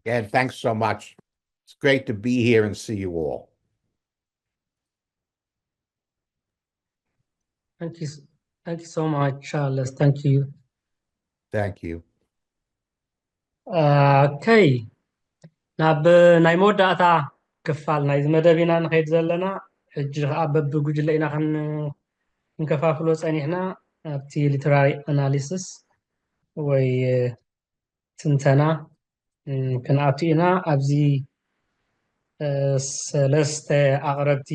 Again, thanks so much. It's great to be here and see you all. Thank you. Thank you so much, Charles. Thank you. Thank you. Okay. ናብ ናይ መወዳእታ ክፋል ናይዚ መደብ ኢና ንኸይድ ዘለና። ሕጂ ከዓ በብጉጅለ ኢና ክንከፋፍሎ ፀኒሕና። ኣብቲ literary analysis ወይ ትንተና ክንኣቱ ኢና። ኣብዚ ሰለስተ ኣቕረብቲ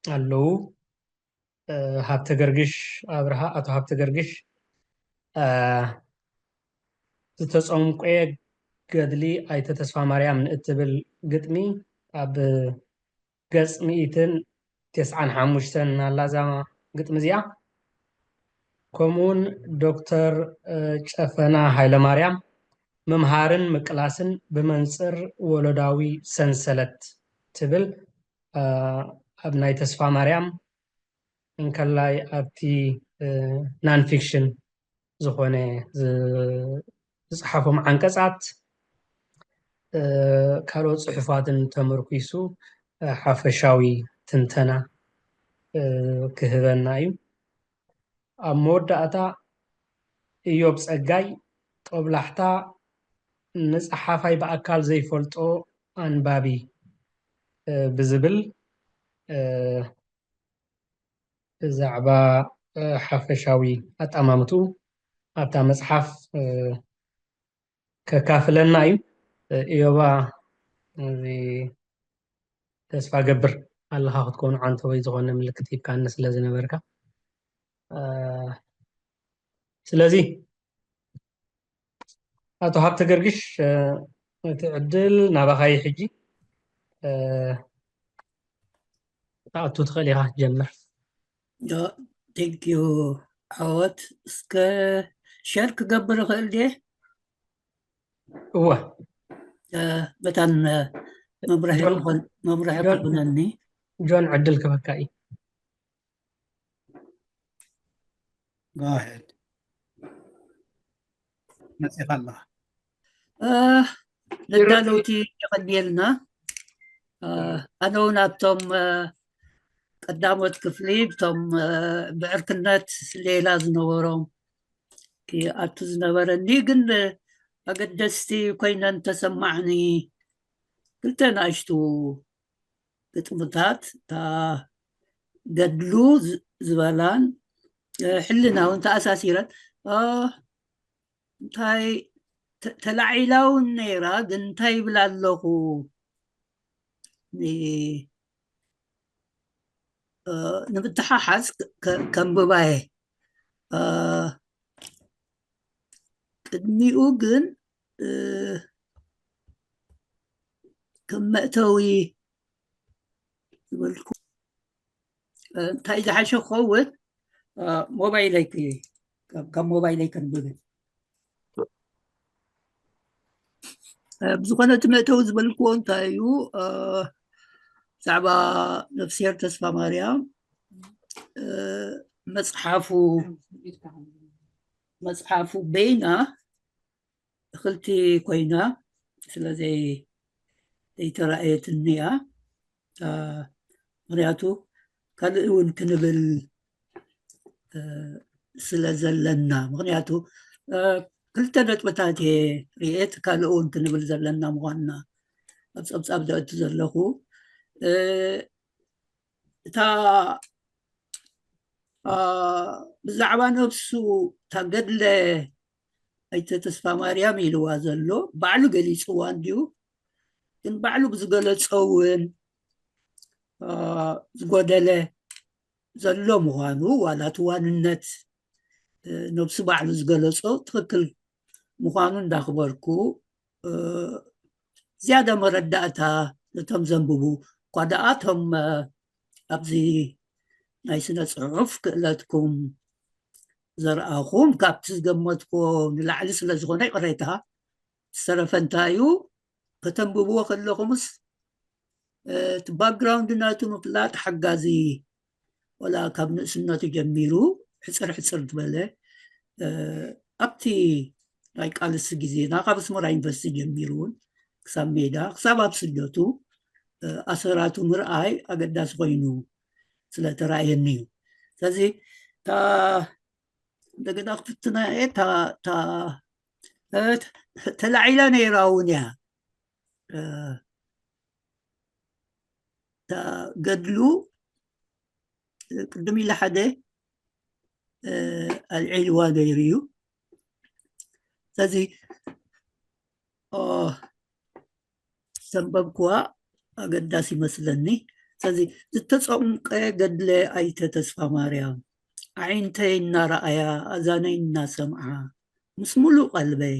ኣለዉ። ሃብተ ገርግሽ ኣብርሃ፣ ኣቶ ሃብተ ገርግሽ ዝተፀምቆየ ገድሊ ኣይተ ተስፋ ማርያም ንእትብል ግጥሚ ኣብ ገጽ ሚእትን ተስዓን ሓሙሽተን ኣላ እዛ ግጥሚ እዚኣ። ከምኡውን ዶክተር ጨፈና ሃይለማርያም ምምሃርን ምቅላስን ብመንፅር ወለዳዊ ሰንሰለት ትብል ኣብ ናይ ተስፋ ማርያም እንከላይ ኣብቲ non-fiction ዝኾነ ዝፀሓፎም ዓንቀፃት ካልኦት ፅሑፋትን ተመርኪሱ ሓፈሻዊ ትንተና ክህበና እዩ። ኣብ መወዳእታ እዮብ ፀጋይ ጦብላሕታ ንፀሓፋይ ብኣካል ዘይፈልጦ ኣንባቢ ብዝብል ብዛዕባ ሓፈሻዊ ኣጠማምትኡ ኣብታ መፅሓፍ ከካፍለና እዩ። እዮባ፣ ተስፋ ገብር ኣለኻ ክትከውን ዓንተወይ ዝኾነ ምልክት ሂብካኒ ስለ ዝነበርካ። ስለዚ ኣቶ ሃብተ ገርግሽ፣ እቲ ዕድል ናባኻ እዩ ሕጂ። ክትኣቱ ትኽእል ኢኻ ክትጀምር። ቴንኪዩ ዓወት። እስከ ሸር ክገብር እኽእል ድየ? እወ። መታን መምርሒ ክኾነኒ። ጆን፣ ዕድል ክበካ እዩ። መፂኻ ኣለኻ። ነዳለውቲ የቐንየልና። ኣነ እውን ኣብቶም ቀዳሞት ክፍሊ ብቶም ብዕርክነት ሌላ ዝነበሮም ኣቱ ዝነበረኒ ግን ኣገደስቲ ኮይነን ተሰማዕኒ። ክልተ ንኣሽቱ ግጥምታት እታ ገድሉ ዝበላን ሕልና እውን ተኣሳሲረን እንታይ ተላዒላ እውን ነይራ፣ ግን እንታይ ይብል ኣለኹ ንምትሓሓዝ ከንብባየ። ቅድሚኡ ግን ከም መእተዊ ዝበልኩ እንታይ ዝሓሸ ክኸውን ሞባይለይ ካብ ሞባይለይ ከንብብን ብዝኾነ እቲ መእተዊ ዝበልክዎ እንታይ እዩ ብዛዕባ ነፍስሄር ተስፋ ማርያም መፅሓፉ መፅሓፉ በይና እኽልቲ ኮይና ስለ ዘይተራእየትኒ እያ። ምክንያቱ ካልእ እውን ክንብል ስለ ዘለና፣ ምክንያቱ ክልተ ነጥብታት እየ ርኤት ካልእ እውን ክንብል ዘለና ምኳንና ኣብ ፀብፃብ ዘእቱ ዘለኹ እታ ብዛዕባ ነብሱ እታ ገድለ ኣይተ ተስፋ ማርያም ኢልዋ ዘሎ ባዕሉ ገሊፅዋ እንድዩ። ግን ባዕሉ ብዝገለፆ እውን ዝጎደለ ዘሎ ምዃኑ ዋላ እቲ ዋንነት ነብሱ ባዕሉ ዝገለፆ ትኽክል ምዃኑ እንዳኽበርኩ ዝያዳ መረዳእታ ነቶም ዘንብቡ እኳ ደኣ እቶም ኣብዚ ናይ ስነ ፅሑፍ ክእለትኩም ዘርኣኹም ካብቲ ዝገመትኩዎ ንላዕሊ ስለ ዝኾነ ይቕሬታ ዝተረፈ እንታይ እዩ ከተንብብዎ ከለኹምስ እቲ ባክግራውንድ ናቱ ምፍላጥ ሓጋዚ ወላ ካብ ንእስነቱ ጀሚሩ ሕፅር ሕፅር ዝበለ ኣብቲ ናይ ቃልሲ ግዜና ካብ ኣስመራ ዩኒቨርሲቲ ጀሚሩ እውን ክሳብ ሜዳ ክሳብ ኣብ ስደቱ ኣሰራቱ ምርኣይ ኣገዳሲ ኮይኑ ስለተራእየኒ እዩ። ስለዚ እታ እንደገና ክፍትና እየ እታ ተላዒላ ነይራ እውን እያ። እታ ገድሉ ቅድም ኢለ ሓደ ኣልዒልዋ ነይሩ እዩ። ስለዚ ዘንበብክዋ ኣገዳሲ ይመስለኒ። ስለዚ ዝተጸምቀ ገድለ ኣይተ ተስፋ ማርያም ኣዒንተይ እናረኣያ ኣዛነይ እናሰምዓ ምስ ሙሉእ ቀልበይ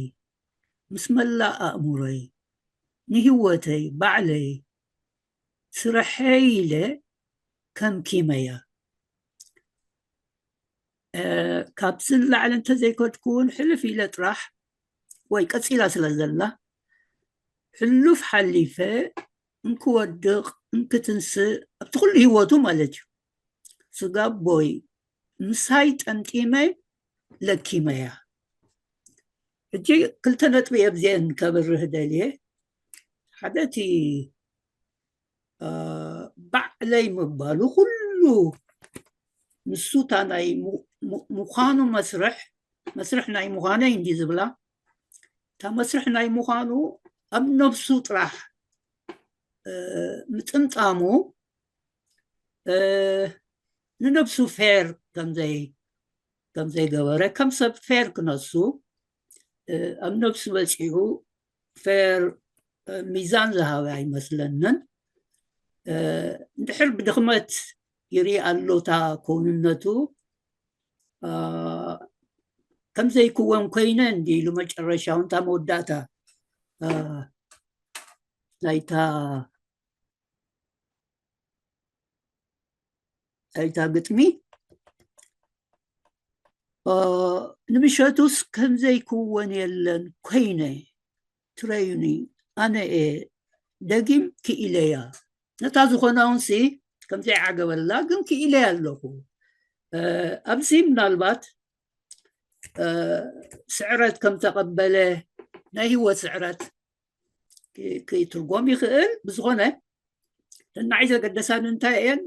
ምስ መላእ ኣእምሮይ ንህይወተይ ባዕለይ ስርሐይ ኢለ ከምኪመያ። ካብዚ ንላዕሊ እንተዘይከድኩ እውን ሕልፍ ኢለ ጥራሕ ወይ ቀፂላ ስለ ዘላ ሕሉፍ ሓሊፈ እንክወድቕ እንክትንስእ ኣብቲ ኩሉ ህይወቱ ማለት እዩ ስጋ ኣቦይ ምሳይ ጠምጢመ ለኪመያ። ሕጂ ክልተ ነጥቢ እየ ኣብዚአን ከብርህ ደልየ። ሓደ እቲ ባዕለይ ምባሉ ኩሉ ንሱ እታ ናይ ምዃኑ መስርሕ መስርሕ ናይ ምዃነይ እንዲ ዝብላ እታ መስርሕ ናይ ምዃኑ ኣብ ነብሱ ጥራሕ ምጥምጣሙ ንነብሱ ፌር ከምዘይ ከምዘይገበረ ከም ሰብ ፌር ክነሱ ኣብ ነብሱ በፂሑ ፌር ሚዛን ዝሃበ ኣይመስለንን። እንድሕር ብድኽመት ይርኢ ኣሎ እታ ክውንነቱ ከምዘይክወን ኮይነ እንዲ ኢሉ መጨረሻውን እታ መወዳእታ ናይታ ናይታ ግጥሚ ንምሸቱስ ከምዘይክወን የለን ኮይነ ትረዩኒ ኣነ እየ ደጊም ክኢለያ ነታ ዝኾና ውንሲ ከምዘይዓገበላ ግን ክኢለያ ኣለኹ ኣብዚ ምናልባት ስዕረት ከም ተቐበለ ናይ ህይወት ስዕረት ክትርጎም ይኽእል ብዝኾነ ንዓይ ዘገደሳኒ እንታይ እየን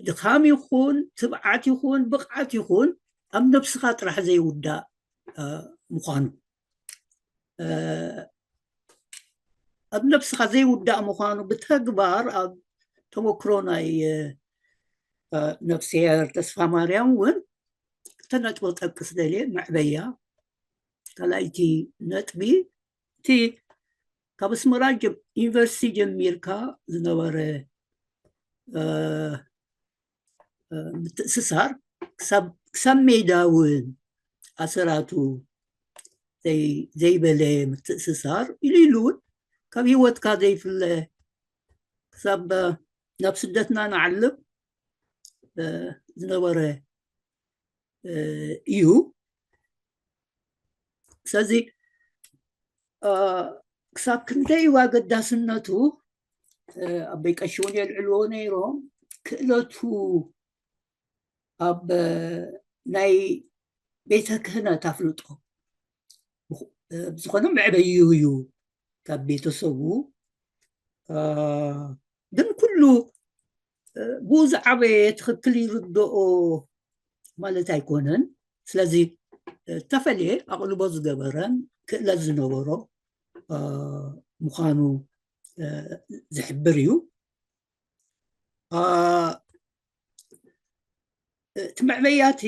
ድኻም ይኹን ትብዓት ይኹን ብቕዓት ይኹን ኣብ ነብስኻ ጥራሕ ዘይውዳእ ምዃኑ ኣብ ነብስኻ ዘይውዳእ ምዃኑ ብተግባር ኣብ ተመክሮ ናይ ነፍስሄር ተስፋ ማርያም እውን ክልተ ነጥቢ ክጠቅስ ደልየ መዕበያ ካልኣይቲ ነጥቢ እቲ ካብ ኣስመራ ዩኒቨርሲቲ ጀሚርካ ዝነበረ ምትእስሳር ክሳብ ሜዳ እውን ኣሰራቱ ዘይበለ ምትእስሳር ኢሉ ኢሉ እውን ካብ ህይወትካ ዘይፍለ ክሳብ ናብ ስደትና ንዓልብ ዝነበረ እዩ ስለዚ ክሳብ ክንደይ እዩ ኣገዳስነቱ ኣበይ ቀሺ እውን የልዕልዎ ነይሮም ክእለቱ ኣብ ናይ ቤተ ክህነት ኣፍልጦ ዝኾነ መዕበይኡ እዩ ካብ ቤተሰቡ ግን ኩሉ ብኡ ዝዓበየ ትኽክል ይርድኦ ማለት ኣይኮነን ስለዚ ዝተፈለየ ኣቕልቦ ዝገበረን ክእለት ዝነበሮ ምዃኑ ዝሕብር እዩ እቲ መዕበያ እቲ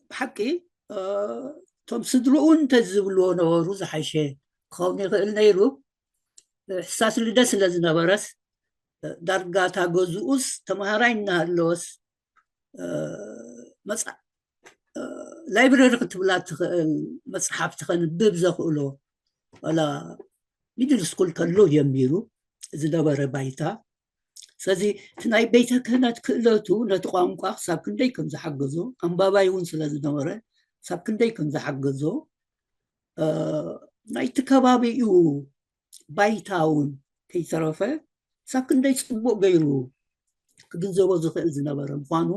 ብሓቂ እቶም ስድርኡ እንተዝብልዎ ነበሩ ዝሓሸ ክኸውን ይኽእል ነይሩ ሕሳስ ልደ ስለ ዝነበረስ ዳርጋ እታ ገዝኡስ ተምሃራይ እናሃለወስ መፃ ላይብረሪ ክትብላ ትኽእል መፅሓፍቲ ከንብብ ዘኽእሎ ዋላ ሚድል ስኩል ከሎ ጀሚሩ ዝነበረ ባይታ ስለዚ እቲ ናይ ቤተ ክህነት ክእለቱ ነቲ ቋንቋ ክሳብ ክንደይ ከም ዝሓገዞ ኣንባባይ እውን ስለ ዝነበረ ክሳብ ክንደይ ከም ዝሓገዞ ናይቲ ከባቢኡ ባይታ እውን ከይተረፈ ክሳብ ክንደይ ፅቡቅ ገይሩ ክግንዘቦ ዝኽእል ዝነበረ ምዃኑ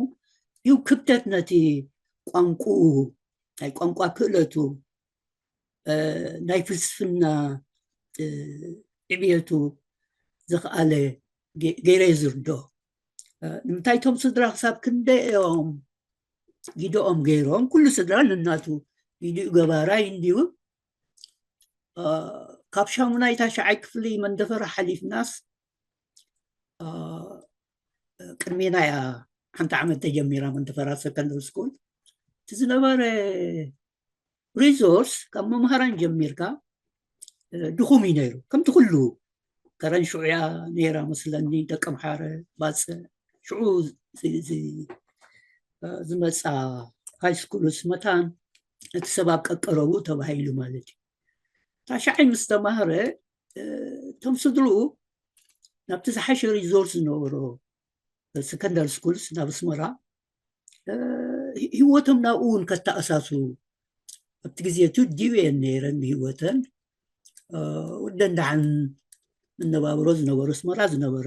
እዩ ክብደት ነቲ ቋንቋኡ፣ ናይ ቋንቋ ክእለቱ፣ ናይ ፍልስፍና ዕብየቱ ዘኽኣለ ገይረ ዝርዶ። ንምንታይ እቶም ስድራ ክሳብ ክንደይ እዮም ጊደኦም ገይሮም? ኩሉ ስድራ ንናቱ ጊዲኡ ገባራይ እንዲዩ። ካብ ሻሙናይ ታሽዓይ ክፍሊ መንደፈራ ሓሊፍናስ ቅድሜና እያ ሓንቲ ዓመት ተጀሚራ መንደፈራ ሰከንደሪ ስኩል። እቲ ዝነበረ ሪሶርስ ካብ መምሃራን ጀሚርካ ድኹም እዩ ነይሩ። ከምቲ ኩሉ ከረን ሽዑያ ነይራ መስለኒ፣ ደቂ ምሓረ፣ ባጽዕ፣ ሽዑ ዝመፃ ሃይ ስኩልስ መታን እቲ ሰብ ኣብ ቀቀረቡ ተባሂሉ ማለት እዩ። ታሽዓይ ምስ ተማህረ እቶም ስድርኡ ናብቲ ዝሓሸ ሪሶርስ ዝነበሮ ሰከንዳሪ ስኩልስ ናብ ኣስመራ ህይወቶም ናብኡ እውን ከተኣሳስሩ ኣብቲ ግዜ እቲ ዲበየን ነይረን ብህይወተን ወደን ደሓን መነባብሮ ዝነበሩ ኣስመራ ዝነበረ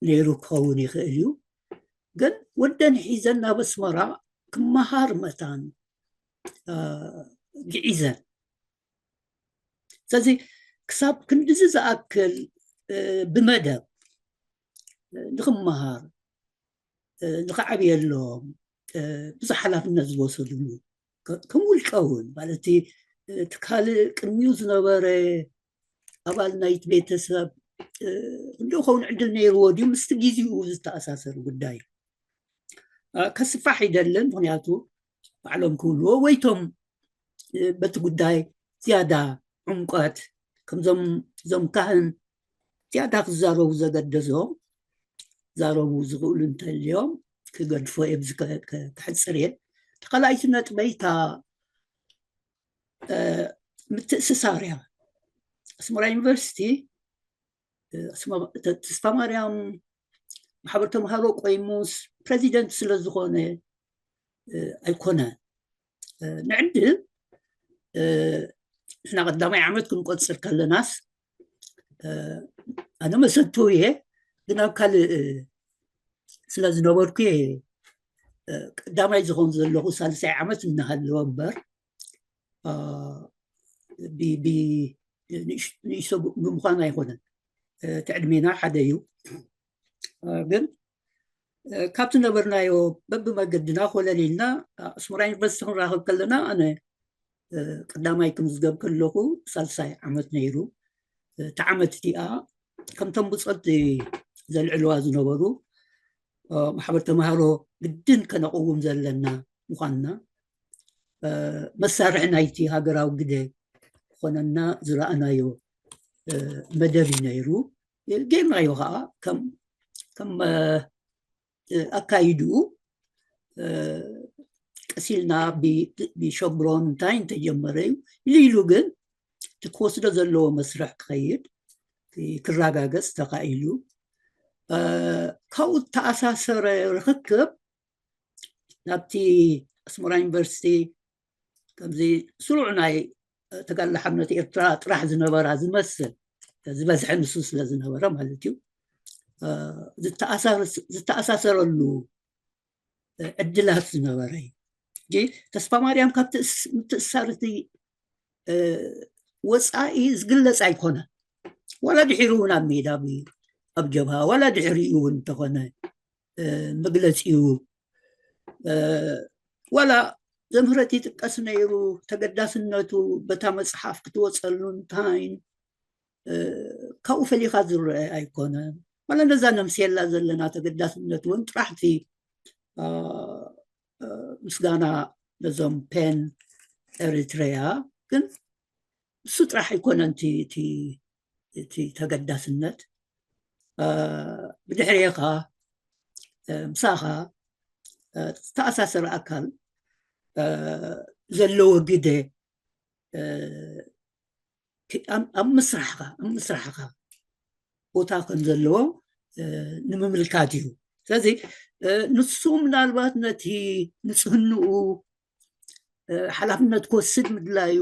ነይሩ ክኸውን ይኽእል እዩ። ግን ወደን ሒዘን ናብ ኣስመራ ክመሃር መታን ግዒዘን። ስለዚ ክሳብ ክንድዚ ዝኣክል ብመደብ ንክመሃር ንክዓብየሎም ብዙሕ ሓላፍነት ዝወሰድሉ ከም ውልቀ እውን ማለት እቲ ካልእ ቅድሚኡ ዝነበረ ኣባል ናይቲ ቤተሰብ እንዶ ከውን ዕድል ነይርዎ ድዩ ምስቲ ግዜኡ ዝተኣሳሰር ጉዳይ ከስፋሕ ይደልን። ምክንያቱ ባዕሎም ክብልዎ ወይቶም በቲ ጉዳይ ዝያዳ ዕምቀት ከምዞም ዞም ካህን ዝያዳ ክዛረቡ ዘገደዞም ዛረቡ ዝኽእሉ እንተልዮም ክገድፎ እየ ብዚ ክሕፅር እየ። ተኻላይቲ ነጥበይታ ምትእስሳር እያ። ኣስመራ ዩኒቨርሲቲ ተስፋ ማርያም ማሕበር ተምሃሮ ቆይሙስ ፕሬዚደንት ስለ ዝኾነ ኣይኮነ ንዕድል ንሕና ቀዳማይ ዓመት ክንቆፅር ከለናስ ኣነ መሰቱ እየ፣ ግን ኣብ ካልእ ስለ ዝነበርኩ እየ ቀዳማይ ዝኸውን ዘለኹ ሳልሳይ ዓመት እናሃለወ እምበር ንእሽቶ ብምዃን ኣይኮነን። እቲ ዕድሜና ሓደ እዩ። ግን ካብ ዝነበርናዮ በብመገድና ኮለል ኢልና ኣስመራ ዩኒቨርሲቲ ክንራኸብ ከለና ኣነ ቀዳማይ ክምዝገብ ከለኹ ሳልሳይ ዓመት ነይሩ። እቲ ዓመት እቲኣ ከምቶም ብፆት ዘልዕልዋ ዝነበሩ ማሕበር ተምሃሮ ግድን ከነቕውም ዘለና ምዃንና መሳርሒ ናይቲ ሃገራዊ ግደ ክኾነና ዝረኣናዮ መደብ እዩ ነይሩ። ጌርናዮ ከዓ ከም ኣካይድኡ ቀሲልና ብሸብሮን እንታይ እንተጀመረ እዩ ኢሉ ኢሉ ግን እቲ ክወስዶ ዘለዎ መስርሕ ክኸይድ ክረጋገፅ ተኻኢሉ። ካብኡ እተኣሳሰረ ርክክብ ናብቲ ኣስመራ ዩኒቨርሲቲ ከምዚ ስሩዕ ናይ ተጋድሎ ሓርነት ኤርትራ ጥራሕ ዝነበራ ዝመስል ዝበዝሐ ንሱ ስለ ዝነበረ ማለት እዩ ዝተኣሳሰረሉ ዕድላት ዝነበረ እዩ። ተስፋ ማርያም ካብ ምትእሳር እቲ ወፃኢ ዝግለፅ ኣይኮነ። ዋላ ድሒሩ እውን ኣብ ሜዳ ኣብ ጀብሃ ዋላ ድሕሪኡ እውን እንተኾነ መግለፂኡ ዋላ ዘምህረት ይጥቀስ ነይሩ። ተገዳስነቱ በታ መፅሓፍ ክትወፀሉ እንታይን ካብኡ ፈሊኻ ዝረአ ኣይኮነን። ማለት ነዛ ነምስየላ ዘለና ተገዳስነት እውን ጥራሕቲ ምስጋና ነዞም ፔን ኤሪትሬያ ግን እሱ ጥራሕ ኣይኮነን እቲ ተገዳስነት ብድሕሬኻ ምሳኻ ዝተኣሳሰረ ኣካል ዘለዎ ግደ ኣብ ምስራሕኻ ኣብ ምስራሕኻ ቦታ ከም ዘለዎ ንምምልካት እዩ። ስለዚ ንሱ ምናልባት ነቲ ንፅህንኡ ሓላፍነት ክወስድ ምድላዩ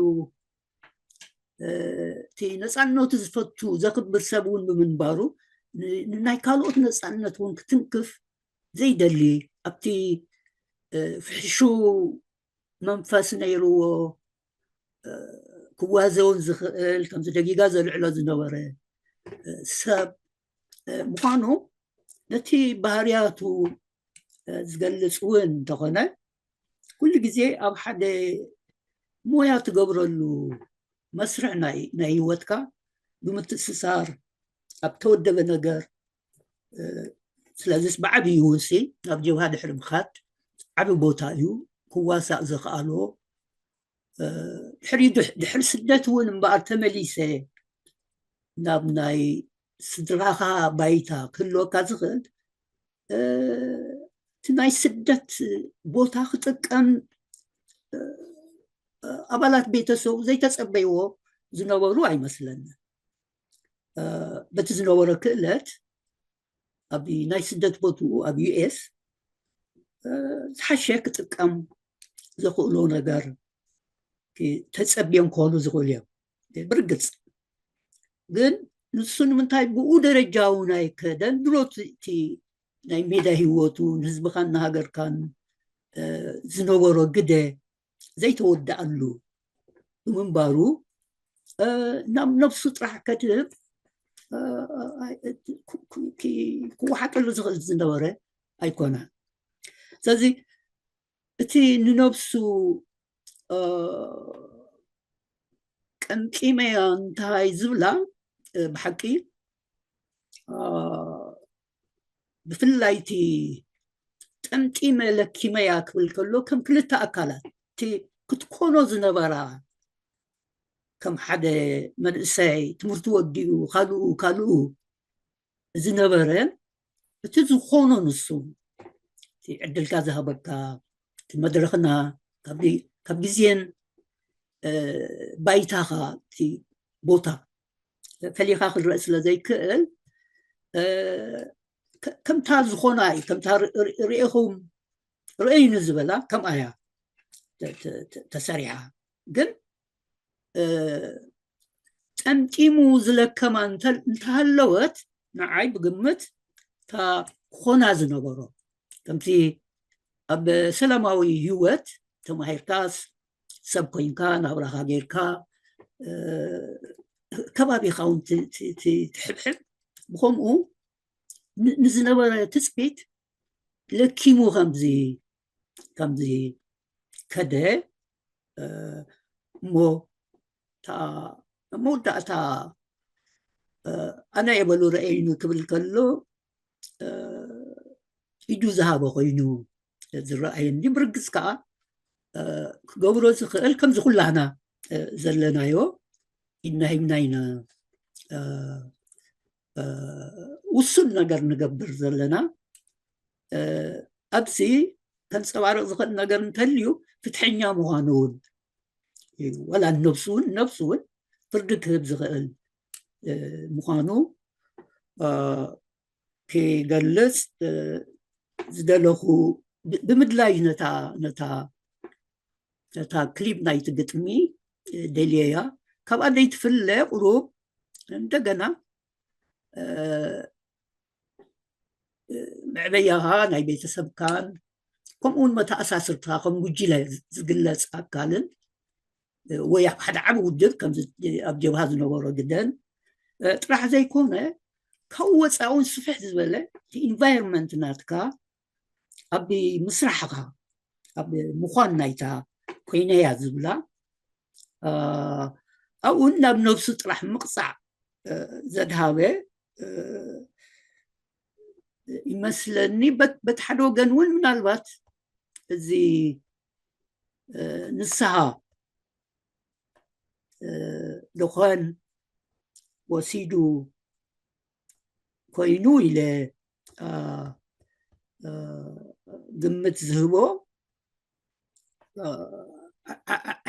እቲ ነፃነቱ ዝፈቱ ዘኽብር ሰብ እውን ብምንባሩ ንናይ ካልኦት ነፃነት እውን ክትንክፍ ዘይደሊ ኣብቲ ፍሕሹ መንፈስ ነይርዎ፣ ክዋዘውን ዝኽእል፣ ከምዚ ደጊጋ ዘልዕሎ ዝነበረ ሰብ ምዃኑ ነቲ ባህርያቱ ዝገልጽ እውን እንተኾነ፣ ኩሉ ግዜ ኣብ ሓደ ሞያ ትገብረሉ መስርሕ ናይ ናይ ህይወትካ ብምትእስሳር ኣብ ተወደበ ነገር፣ ስለዚስ ብዓብዩ ውሲ ናብ ጀብሃ ድሕሪ ምኻድ ዓቢ ቦታ እዩ ክዋሳእ ዘኽኣሎ። ድሕሪ ድሕሪ ስደት እውን እምበኣር ተመሊሰ ናብ ናይ ስድራኻ ባይታ ክህልወካ ዝኽእል እቲ ናይ ስደት ቦታ ክጥቀም ኣባላት ቤተሰቡ ዘይተጸበይዎ ዝነበሩ ኣይመስለንን። በቲ ዝነበረ ክእለት ኣብ ናይ ስደት ቦትኡ ኣብ ዩኤስ ዝሓሸ ክጥቀም ዘኽእሎ ነገር ተጸብዮም ክኾኑ ዝኽእሉ እዮም። ብርግጽ ግን ንሱ ንምንታይ ብኡ ደረጃ እውን ኣይከደን? ድሮ እቲ ናይ ሜዳ ህይወቱ ንህዝብኻን ንሃገርካን ዝነበሮ ግደ ዘይተወድኣሉ ብምንባሩ ናብ ነብሱ ጥራሕ ከድህብ ክወሓጠሉ ዝኽእል ዝነበረ ኣይኮነን። ስለዚ እቲ ንነብሱ ቀምቂመያ እንታይ ዝብላ ብሓቂ ብፍላይ እቲ ጠምጢመ ለኪመያ ክብል ከሎ ከም ክልተ ኣካላት እቲ ክትኮኖ ዝነበራ ከም ሓደ መንእሰይ ትምህርቲ ወዲኡ ካልኡ ካልኡ ዝነበረ እቲ ዝኾኖ ንሱ እቲ ዕድልካ ዝሃበካ እቲ መድረኽና ካብ ግዜን ባይታኻ እቲ ቦታ ፈሊኻ ክረእ ስለ ዘይክእል ከምታ ዝኾና እዩ ከምታ ርኢኹም ርእይኒ ዝበላ ከምኣ እያ ተሰሪሓ። ግን ጠምጢሙ ዝለከማ እንተሃለወት ንዓይ ብግምት እታ ክኾና ዝነበሮ ከምቲ ኣብ ሰላማዊ ህይወት ተማሂርካስ ሰብ ኮይንካ ናብራኻ ጌርካ ከባቢኻ እውን ትሕብሕብ ብከምኡ ንዝነበረ ትፅቢት ለኪሙ ከምዚ ከምዚ ከደ እሞ መወዳእታ ኣነ የበሉ ረአይኑ ክብል ከሎ ኢዱ ዝሃበ ኮይኑ ዝረኣየኒ ብርግፅ ከዓ ክገብሮ ዝኽእል ከምዚ ኩላህና ዘለናዮ ኢድና ሂብና ኢና ውሱን ነገር ንገብር ዘለና ኣብዚ ከንፀባርቕ ዝኽእል ነገር እንተልዩ ፍትሐኛ ምዃኑ እውን እዩ። ወላ ነብሱ እውን ነብሱ እውን ፍርዲ ክህብ ዝኽእል ምዃኑ ክገልፅ ዝደለኹ ብምድላይ ነታ ነታ ነታ ክሊፕ ናይቲ ግጥሚ ደልየያ ካብኣ ዘይትፍለ ቁሩብ እንደገና መዕበያኻ ናይ ቤተሰብካን ከምኡውን መተኣሳስርትኻ ከም ጉጅለ ዝግለፅ ኣካልን ወይ ኣብ ሓደ ዓብ ውድብ ከም ኣብ ጀብሃ ዝነበሮ ግደን ጥራሕ ዘይኮነ ካብ ወፃእውን ስፍሕ ዝበለ ኢንቫይሮንመንት ናትካ ኣብ ምስራሕኻ ኣብ ምዃን ናይታ ኮይነያ ዝብላ ኣብኡን ናብ ነብሱ ጥራሕ ምቕፃዕ ዘድሃበ ይመስለኒ። በቲ ሓደ ወገን እውን ምናልባት እዚ ንስሃ ዶኾን ወሲዱ ኮይኑ ኢለ ግምት ዝህቦ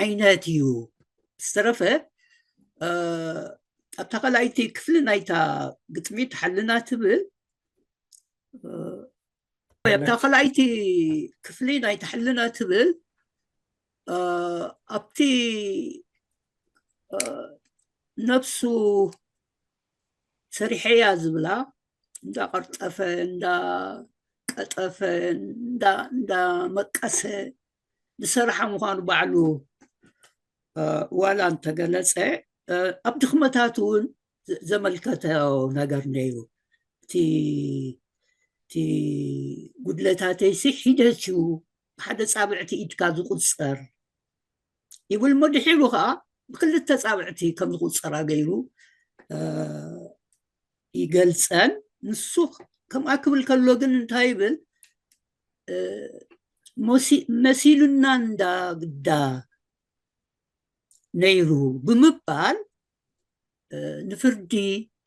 ዓይነት እዩ። ዝተረፈ ኣብታ ካልኣይቲ ክፍሊ ናይታ ግጥሚ ተሓልና ትብል ኣብታ ካልኣይቲ ክፍሊ ናይታ ሕልና ትብል ኣብቲ ነብሱ ሰሪሐያ ዝብላ እንዳቐርጠፈ እንዳ እንዳቀጠፈ፣ እንዳ-፣ እንዳመቀሰ ዝሰርሓ ምዃኑ ባዕሉ፣ እ፣ ዋላ እንተገለጸ፣ እ፣ ኣብ ድኽመታት እውን ዘ-፣ ዘመልከቶ ነገር ነይሩ። እቲ፣ እቲ ጉድለታተይሲ ሒደት እዩ፣ ብሓደ ጻብዕቲ ኢድካ ዝቑጸር ይብል። እሞ ድሒሩ ኸኣ ብክልተ ጻብዕቲ ከም ዝቑጸራ ገይሩ፣ እ፣ ይገልጸን። ንሱ ከምኣ ክብል ከሎ ግን እንታይ ይብል? እ፣ መሲ-፣ መሲሉና እንዳ ግዳ ነይሩ ብምባል፣ እ፣ ንፍርዲ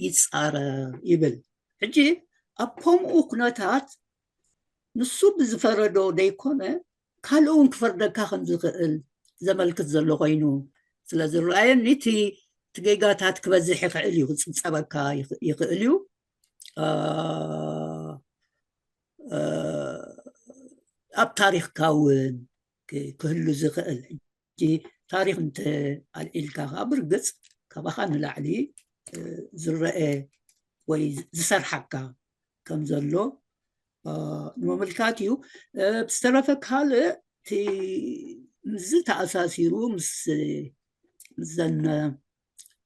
ይጻረ ይብል። ሕጂ ኣብ ከምኡ ኩነታት ንሱ ብዝፈረዶ ደይኮነ፣ ካልእ እውን ክፈርደካ ከም ዝኽእል ዘመልክት ዘሎ ኮይኑ ስለ ዝረኣየኒ፣ እቲ፣ እቲ ጌጋታት ክበዝሕ ይኽእል እዩ፣ ክጽብጸበካ ይኽ-፣ ይኽእል እዩ። እ፣ እ፣ ኣብ ታሪኽካ እውን ክ-፣ ክህሉ ዝኽእል። ሕጂ ታሪኽ እንተ ኣልዒልካ ከኣ፣ ብርግጽ ካባኻ ንላዕሊ፣ እ፣ ዝረአ ወይ ዝሰርሓካ ከም ዘሎ፣ እ፣ ንምምልካት እዩ። እ፣ ብዝተረፈ ካልእ እቲ ምስዚ ተኣሳሲሩ ምስ፣ ምስዘን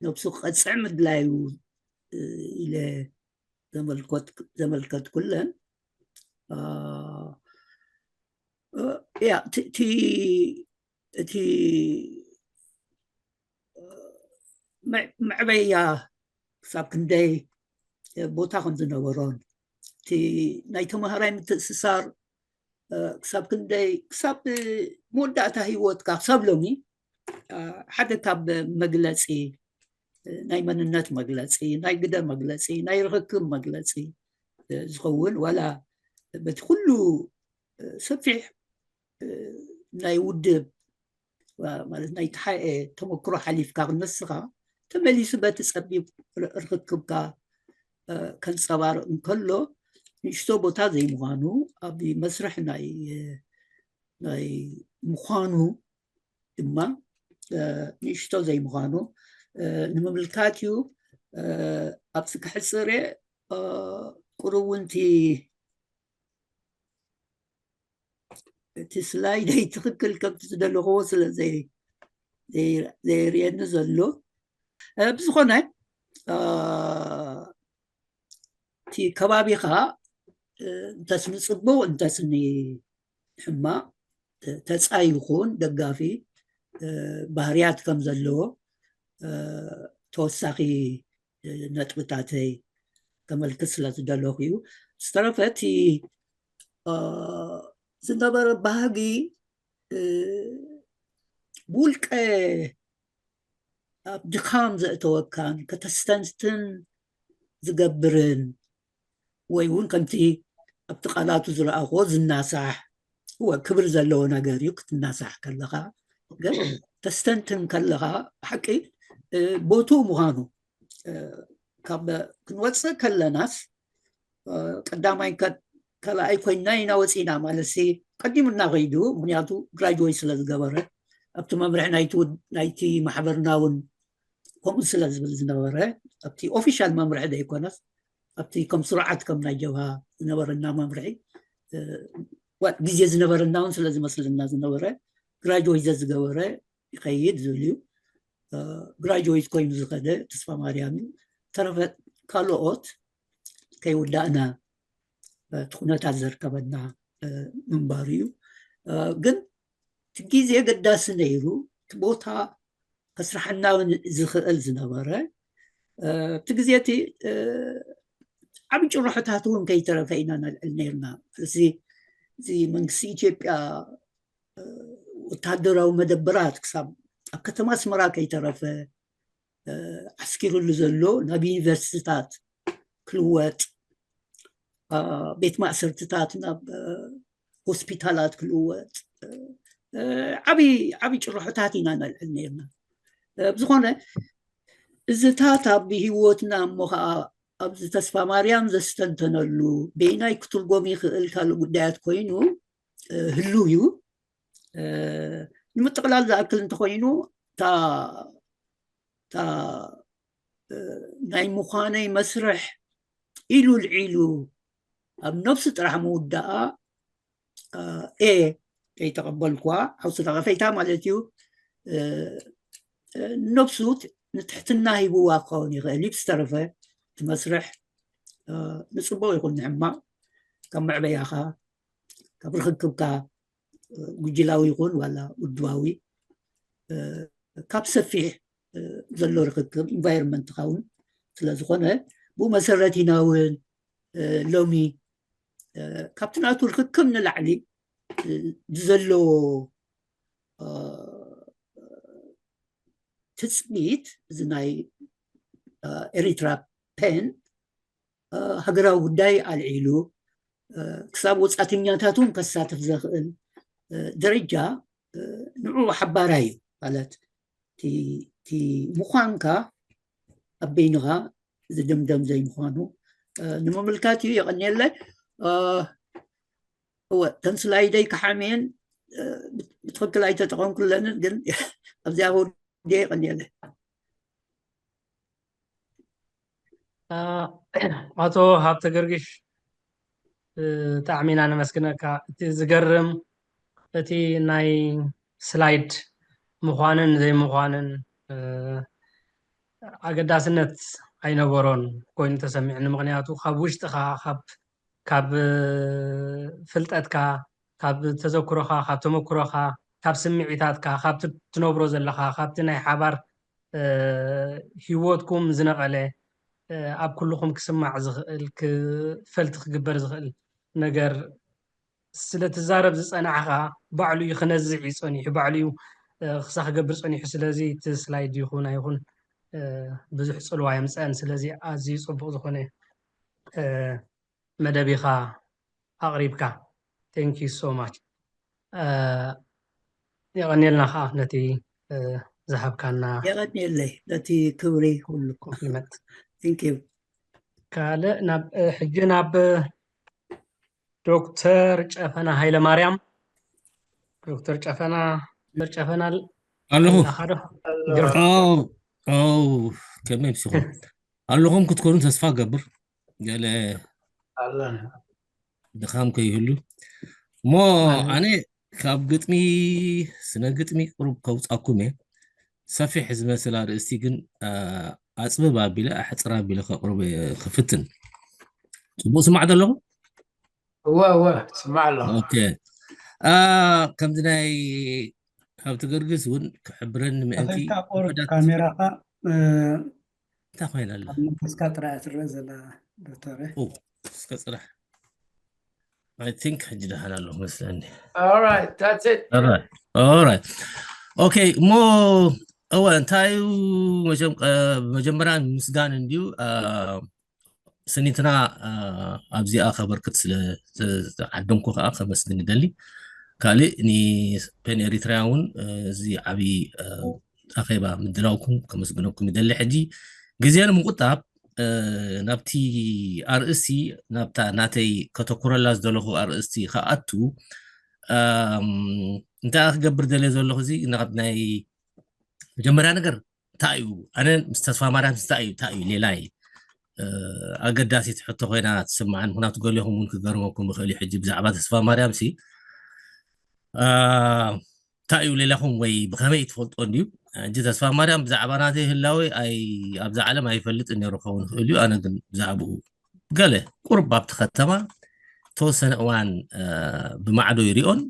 ነብሱ ክቐጽዕ ምድላዩ፣ እ፣ ኢለ ዘመልከት-፣ ዘመልከትኩለን፣ እ፣ እ፣ ያ፣ እቲ፣ እቲ፣ እቲ፣ እ፣ መዕ-፣ መዕበያ ክሳብ ክንደይ ቦታ ከም ዝነበሮን፣ እቲ ናይ ተምሃራይ ምትእስሳር፣ እ፣ ክሳብ ክንደይ፣ ክሳብ መወዳእታ ህይወትካ፣ ክሳብ ሎሚ፣ እ፣ ሓደ ካብ መግለጺ፣ እ፣ ናይ መንነት መግለጺ፣ ናይ ግደ መግለጺ፣ ናይ ርኽክብ መግለጺ፣ እ፣ ዝኸውን፣ ዋላ በቲ ኩሉ፣ እ፣ ሰፊሕ፣ እ፣ ናይ ውድብ፣ ዋ-፣ ማለት ናይ ተሓኤ ተመክሮ ሓሊፍካ፣ ንስኻ ተመሊሱ በቲ ጸቢብ ር-፣ ርኽክብካ፣ እ፣ ከንጸባርቕ እንከሎ፣ ንእሽቶ ቦታ ዘይምዃኑ፣ ኣብ መስርሕ ናይ፣ እ፣ ናይ ምዃኑ ድማ፣ እ፣ ንእሽቶ ዘይምዃኑ፣ እ፣ ንምምልካት እዩ። እ፣ ኣብዚ ክሕጽር እየ። እ፣ ቁሩብ እውን እቲ፣ እቲ ስላይደይ ትኽክል ከምቲ ዝደለኽዎ ስለ ዘይ-፣ ዘይ-፣ ዘይርእየኒ ዘሎ። እ፣ ብዝኾነ፣ እ፣ እቲ ከባቢኻ፣ እ፣ እንተስ ንጽቡቕ እንተስ ንሕማቕ፣ ተ-፣ ተጻይ ይኹን ደጋፊ፣ እ፣ ባህርያት ከም ዘለዎ፣ እ፣ ተወሳኺ፣ እ፣ ነጥብታተይ ከመልክት ስለ ዝደለኹ እዩ። ዝተረፈ እቲ፣ እ፣ ዝነበረ ባህጊ፣ እ፣ ብውልቀ ኣብ ድኻም ዘእተወካን ከተስተንትን ዝገብርን፣ ወይ እውን ከምቲ ኣብቲ ቃላቱ ዝረኣኽዎ ዝናሳሕ፣ እወ፣ ክብሪ ዘለዎ ነገር እዩ ክትናሳሕ ከለኻ፣ ግን ተስተንትን ከለኻ ብሓቂ፣ እ፣ ቦትኡ ምዃኑ፣ እ፣ ካብ ክንወፅእ ከለናስ፣ እ፣ ቀዳማይ ከ-፣ ካልኣይ ኮይንና ኢና ወፂና ማለት ሲ፣ ቀዲሙና ከይዱ፣ ምክንያቱ ግራጅዌት ስለ ዝገበረ፣ ኣብቲ መምርሒ ናይቲ ውድ-፣ ናይቲ ማሕበርና እውን ከምኡ ስለ ዝብል ዝነበረ፣ ኣብቲ ኦፊሻል መምርሒ ዘይኮነስ፣ ኣብቲ ከም ስርዓት ከም ናይ ጀብሃ ዝነበረና መምርሒ፣ እ፣ ዋ-፣ ግዜ ዝነበረና እውን ስለ ዝመስለና ዝነበረ፣ ግራጅዌት ዘዝገበረ ይኸይድ ዝብል እዩ። እ፣ ግራጅዌት ኮይኑ ዝኸደ ተስፋ ማርያም እዩ። ተረፈ ካልኦት ከይውዳእና፣ እ፣ እቲ ኩነታት ዘርከበና፣ እ፣ ምንባሩ እዩ። እ፣ ግን እቲ ግዜ ገዳሲ ነይሩ፣ እቲ ቦታ ከስርሓና እውን ዝኽእል ዝነበረ፣ እ፣ እቲ ግዜ እቲ፣ እ፣ ዓቢ ጭርሖታት እውን ከይተረፈ ኢና ነልዕል ነይርና። እዚ፣ እዚ መንግስቲ ኢትዮጵያ፣ እ፣ ወታደራዊ መደበራት ክሳብ ኣብ ከተማ ኣስመራ ከይተረፈ፣ እ፣ ዓስኪሩሉ ዘሎ፣ ናብ ዩኒቨርሲቲታት ክልወጥ፣ እ፣ ቤት ማእሰርትታት ናብ፣ እ፣ ሆስፒታላት ክልወጥ፣ እ፣ እ፣ ዓቢ፣ ዓቢ ጭርሖታት ኢና ነልዕል ነይርና። እ፣ ብዝኾነ፣ እዚታት ኣብ ህይወትና እሞ ኸዓ ኣብዚ ተስፋ ማርያም ዘስተንተነሉ፣ በይናይ ክትርጎም ይኽእል ካልእ ጉዳያት ኮይኑ፣ እ፣ ህሉው እዩ። እ፣ ንምጥቕላል ዝኣክል እንተኾይኑ፣ እታ፣ እታ፣ እ፣ ናይ ምዃነይ መስርሕ ኢሉ ልዒሉ ኣብ ነብሱ ጥራሕ ምውዳኣ ኤ ከይተቐበልኳ፣ ሓውሲ ነቐፈይታ ማለት እዩ። ነብሱ ንትሕትና ሂብዋ ክኸውን ይኽእል እዩ። ብዝተረፈ እቲ መስርሕ ንፅቡቕ ይኹን ንሕማቕ፣ ካብ መዕበያኻ፣ ካብ ርክክብካ፣ ጉጅላዊ ይኹን ዋላ ውድባዊ፣ ካብ ሰፊሕ ዘሎ ርክክብ ኢንቫይሮንመንትኻ እውን ስለ ዝኾነ፣ ብኡ መሰረት ኢና እውን ሎሚ ካብቲ ናቱ ርክክብ ንላዕሊ ብዘሎ ትፅቢት፣ እዚ ናይ ኤሪትራ ፔን ሃገራዊ ጉዳይ ኣልዒሉ ክሳብ ወፃእተኛታት እውን ከሳትፍ ዘኽእል ደረጃ ንዑ ሓባራይ እዩ። ማለት እቲ ምዃንካ ኣብ በይንኻ ዝድምደም ዘይምዃኑ ንምምልካት እዩ። የቐንየለ። እወ፣ ተን ስላይደይ ክሓምየን ብትኽክል ኣይተጠቐምኩለንን፣ ግን ኣብዚኣ ወዲየ። የቐንየለ። ኣቶ ሃብተ ገርግሽ፣ ብጣዕሚ ኢና ነመስግነካ። እቲ ዝገርም፣ እቲ ናይ ስላይድ ምዃንን ዘይምዃንን ኣገዳስነት ኣይነበሮን ኮይኑ ተሰሚዕኒ። ምኽንያቱ ካብ ውሽጥኻ፣ ካብ ፍልጠትካ፣ ካብ ተዘክሮኻ፣ ካብ ተመክሮኻ፣ ካብ ስምዒታትካ፣ ካብቲ ትነብሮ ዘለኻ፣ ካብቲ ናይ ሓባር ሂወትኩም ዝነቐለ፣ ኣብ ኩልኹም ክስማዕ ዝኽእል፣ ክፈልቲ ክግበር ዝኽእል ነገር ስለ ትዛረብ ዝጸናሕኻ፣ ባዕሉ እዩ ክነዝዕ እዩ ጸኒሑ፣ ባዕሉ እዩ ክሳ ክገብር ጸኒሑ። ስለዚ እቲ ስላይድ ይኹን ኣይኹን ብዙሕ ጽልዋ የምጸአን። ስለዚ ኣዝዩ ጽቡቕ ዝኾነ መደብ ኢኻ ኣቕሪብካ። Thank you so much። የቐንየልና ከዓ ነቲ ዝሃብካና። የቐንየለይ ነቲ ክብሪ ኩሉ። ኮምፕሊመንት። Thank you። ካልእ ናብ ሕጂ ናብ ዶክተር ጨፈና ሃይለ ማርያም። ዶክተር ጨፈና፣ ዶክተር ጨፈና ኣለኹ። ኣለኻ ዶ? ከመይ ምስኹም ኣለኹም ክትኮኑ ተስፋ ገብር። ገለ ኣለና። ድኻም ከይህሉ እሞ ኣነ ካብ ግጥሚ፣ ስነ ግጥሚ ቁሩብ ከውፃኩም እየ። ሰፊሕ ዝመስል ኣርእስቲ ግን ኣፅብብ ኣቢለ ኣሕፅር ኣቢለ ከቕርብ እየ ክፍትን። ፅቡቅ ስማዕ ዘለኹ? እወ እወ ስማዕ ኣለኹ። ኦኬ። ከምዚ ናይ ሃብቲ ገርግስ እውን ክሕብረኒ ምእንቲ ተኸይካ ቁሩብ ካሜራኻ እንታይ ኮይና ኣላ? ኣብ መንፈስካ ጥራይ እያ ትረአ ዘላ ዶክተር። እስከ ፅራሕ I think ሕጂ ደሓን ኣለኹ መስለኒ። All right, that's it. Alright. Alright. Okay, እሞ እወ እንታይ እዩ መጀም- እ፣ መጀመርያ ምስጋን እንድዩ እ፣ ስኒትና እ፣ ኣብዚኣ ከበርክት ስለ ዝዓደምኩ ከዓ ከመስግን ይደሊ። ካልእ ንፔን ኤሪትራያ እውን እ፣ እዚ ዓብዪ እ፣ ኣኼባ ምድላውኩም ከመስግነኩም ይደሊ። ሕጂ ግዜ ንምቁጣብ እ፣ ናብቲ ኣርእስቲ ናብታ ናተይ ከተኩረላ ዝደለኹ ኣርእስቲ ከኣቱ እም፣ እንታይ ክገብር ደልየ ዘለኹ እዚ ናብ ናይ መጀመርያ ነገር እንታይ እዩ ኣነ ምስ ተስፋ ማርያም እንታይ እዩ እንታይ እዩ ሌላይ እ፣ ኣገዳሲት ሕቶ ኮይና ትስምዓን ምክንያቱ ገሊኹም እውን ክገርመኩም ይኽእል እዩ ሕጂ ብዛዕባ ተስፋ ማርያም ሲ እ፣ እንታይ እዩ ሌላኹም ወይ ብኸመይ ትፈልጦ እንድዩ ሕጂ ተስፋ ማርያም ብዛዕባ ናተይ ህላወ ኣይ ኣብዛ ዓለም ኣይፈልጥን ነይሩ ክኸውን ይኽእል እዩ ኣነ ግን ብዛዕባኡ ገለ ቁሩብ ኣብቲ ከተማ ተወሰነ እዋን እ፣ ብማዕዶ ይሪኦን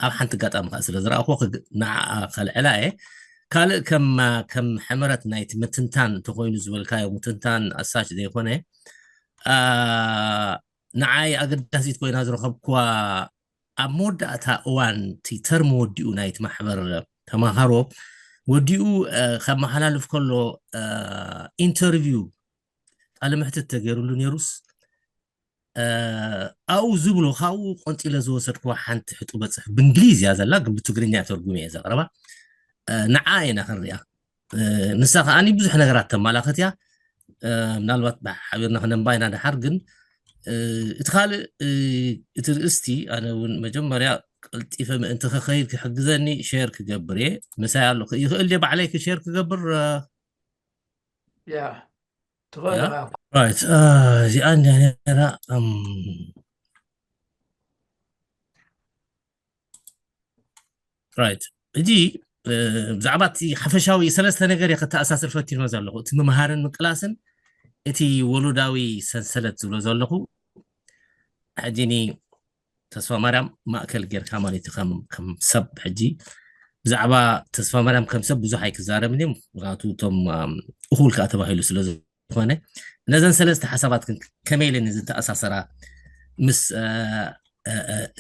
ኣብ ሓንቲ ኣጋጣሚ ከዓ ስለ ዝረኣኹ ንዓኣ ከልዕላ እየ ካልእ ከም ከም ሕመረት ናይቲ ምትንታን እንተኮይኑ ዝበልካዮ ምትንታን ኣሳች ዘይኮነ እ፣ ንዓይ ኣገዳሲት ኮይና ዝረኸብኩዋ ኣብ መወዳእታ እዋን እቲ ተርም ወዲኡ ናይቲ ማሕበር ተማሃሮ ወዲኡ እ፣ ከመሓላልፍ ከሎ እ፣ ኢንተርቪው ቃለ መሕትት ተገይሩሉ ነይሩስ እ፣ ኣብኡ ዝብሎ ካብኡ ቆንፂለ ዝወሰድኩዋ ሓንቲ ሕጡበ ፅሑፍ ብእንግሊዝ እያ ዘላ ግን ብትግርኛ ተርጉም እየ ዘቕረባ እ፣ ንዓ ኢና ክንሪኣ እ፣ ንሳ ከዓኒ ብዙሕ ነገራት ተማላኸት እያ እ፣ ምናልባት ሓቢርና ክነንባ ኢና ድሓር ግን እ፣ እቲ ካልእ እ፣ እቲ ርእስቲ ኣነ እውን መጀመርያ ቀልጢፈ ምእንቲ ክኸይድ ክሕግዘኒ ሼር ክገብር እየ ምሳይ ኣሎ ይኽእል ድየ ባዕለይ ክሼር ክገብር እ፣ ያ ትኽእል ኢኻ። ራይት እ፣ እዚኣ እንድያ ነራ እም፣ right። ሕጂ ብዛዕባ እቲ ሓፈሻዊ ሰለስተ ነገር እየ ከተኣሳስር ፈቲኖ ዘለኹ፣ እቲ ምምሃርን ምቅላስን፣ እቲ ወሎዳዊ ሰንሰለት ዝብሎ ዘለኹ። ሕጂ ኒ ተስፋ ማርያም ማእከል ጌርካ ማለት እዩ። ከም ሰብ ሕጂ ብዛዕባ ተስፋ ማርያም ከም ሰብ ብዙሕ ኣይክዛረብን እዮም፣ ምክንያቱ እቶም እኹል ከዓ ተባሂሉ ስለ ዝኾነ፣ ነዘን ሰለስተ ሓሳባት ግን ከመይ ኢለን ዝተኣሳሰራ ምስ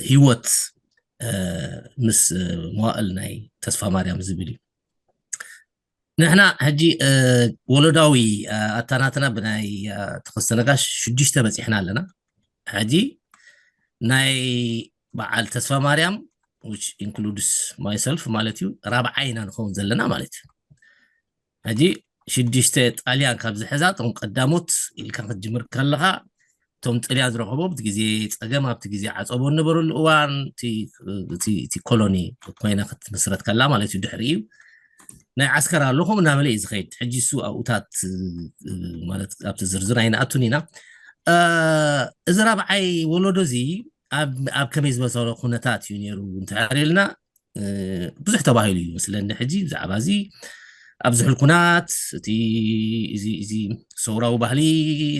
ህይወት፣ ምስ መዋእል ናይ ተስፋ ማርያም ዝብል እዩ። ንሕና ሕጂ ወለዳዊ ኣታናትና ብናይ ተኸስተ ነጋሽ ሽዱሽተ በፂሕና ኣለና። ሕጂ ናይ በዓል ተስፋ ማርያም፣ which includes myself ማለት እዩ፣ ራብዓይ ኢና ንኸውን ዘለና ማለት እዩ። ሕጂ ሽዱሽተ ጣልያን ካብ ዝሕዛ፣ እቶም ቀዳሞት ኢልካ ክትጅምር ከለኻ፣ እቶም ጥልያን ዝረኸቦ ኣብቲ ግዜ ፀገም፣ ኣብቲ ግዜ ዓፀቦ እነበረሉ እዋን እቲ ኮሎኒ ኮይና ክትምስረት ከላ ማለት እዩ። ድሕሪ እዩ ናይ ዓስከር ኣሎ ከምኡ እናበለ እዩ ዝኸይድ። ሕጂ እሱ ኣብኡታት ማለት ኣብቲ ዝርዝር ኣይንኣቱን ኢና። እዚ ራብዓይ ወለዶ እዚ ኣብ ከመይ ዝበሰለ ኩነታት እዩ ነይሩ እንተሕር ኢልና ብዙሕ ተባሂሉ እዩ መስለኒ። ሕጂ ብዛዕባ እዚ ኣብዚ ሕልኩናት እቲ እዚ እዚ ሰውራዊ ባህሊ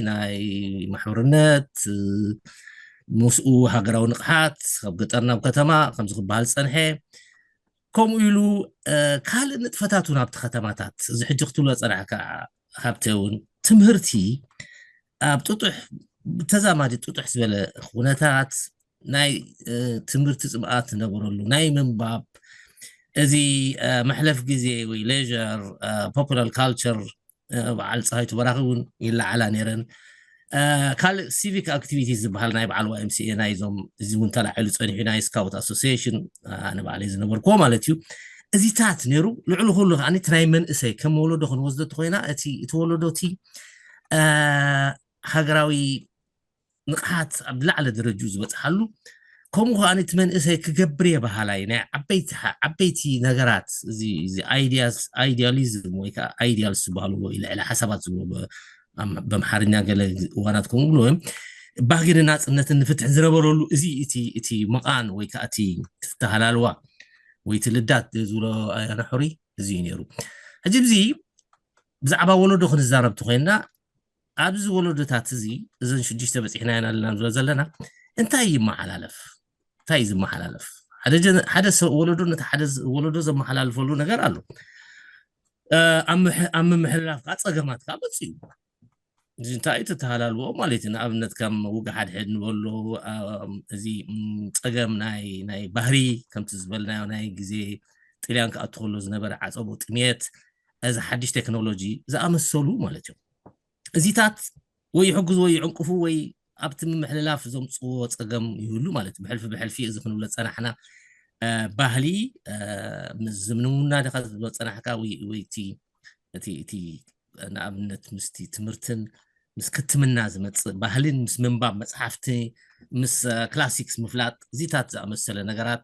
ናይ ማሕበርነት ምስኡ ሃገራዊ ንቕሓት ካብ ገጠር ናብ ከተማ ከምዚ ክበሃል ዝፀንሐ፣ ከምኡ ኢሉ ካልእ ንጥፈታት እውን ኣብቲ ከተማታት እዚ ሕጂ ክትብሎ ፀናሕካ ሃብተ እውን ትምህርቲ ኣብ ጥጡሕ ብተዛማዲ ጥጡሕ ዝበለ ኩነታት ናይ ትምህርቲ ፅምኣት ዝነበረሉ ናይ ምንባብ እዚ መሕለፍ ግዜ ወይ ሌር ፖፑላር ካልቸር በዓል ፀሃይቱ በራኺ እውን ይለዓላ ነይረን። ካልእ ሲቪክ ኣክቲቪቲ ዝበሃል ናይ በዓል ዋይ ኤም ሲ ኤ ናይዞም እዚ እውን ተላዒሉ ፀኒሑ ናይ ስካውት ኣሶሲሽን ኣነ ባዕለይ ዝነበርክዎ ማለት እዩ። እዚታት ነይሩ። ልዕሊ ኩሉ ከዓ እቲ ናይ መንእሰይ ከም ወለዶ ክንወስዶ እንተኮይና እቲ እቲ ወለዶ እቲ ሃገራዊ ንቕሓት ኣብ ዝለዓለ ደረጅኡ ዝበፅሓሉ፣ ከምኡ ከዓ እቲ መንእሰይ ክገብር እየ በሃላይ ናይ ዓበይቲ ነገራት እዚ ኣይዲያሊዝም ወይ ከዓ ኣይዲያልስ ዝበሃሉ ልዕሊ ሓሳባት ዝብሎ በምሓርኛ ገለ እዋናት ከምኡ ብሎ እዮም። ባህግን ናፅነትን ንፍትሕን ዝነበረሉ እዚ እቲ መቓን ወይ ከዓ እቲ ተሃላልዋ ወይ እቲ ልዳት ዝብሎ ኣያና ሕሩይ እዚ እዩ ነይሩ። ሕጂ እዚ ብዛዕባ ወለዶ ክንዛረብ ተኮይንና ኣብዚ ወለዶታት እዚ እዘን ሽዱሽተ በፂሕና ኢና ኣለና ንብሎ ዘለና እንታይ ይመሓላለፍ? እንታይ እዩ ዝመሓላለፍ? ሓደ ወለዶ ነቲ ሓደ ወለዶ ዘመሓላልፈሉ ነገር ኣሎ። ኣብ ምምሕልላፍ ከዓ ፀገማት ከዓ መፅኡ። እዚ እንታይ እዩ ተተሃላልዎ ማለት እዩ። ንኣብነት ከም ውግእ ሓድሕድ ንበሎ እዚ ፀገም ናይ ባህሪ ከምቲ ዝበልናዮ ናይ ግዜ ጥልያን ክኣቱ ከሎ ዝነበረ ዓፀቦ ጥሜት፣ እዚ ሓድሽ ቴክኖሎጂ ዝኣመሰሉ ማለት እዮም። እዚታት ወይ ይሕግዙ ወይ ይዕንቅፉ ወይ ኣብቲ ምምሕልላፍ ዘምፅዎ ፀገም ይህሉ ማለት እዩ። ብሕልፊ ብሕልፊ እዚ ክንብሎ ዝፀናሕና ባህሊ ምስ ዝምንውና ዲኻ ዝብሎ ዝፀናሕካ ወይ እቲ ንኣብነት ምስቲ ትምህርትን ምስ ክትምና ዝመፅእ ባህልን ምስ ምንባብ መፅሓፍቲ ምስ ክላሲክስ ምፍላጥ እዚታት ዝኣመሰለ ነገራት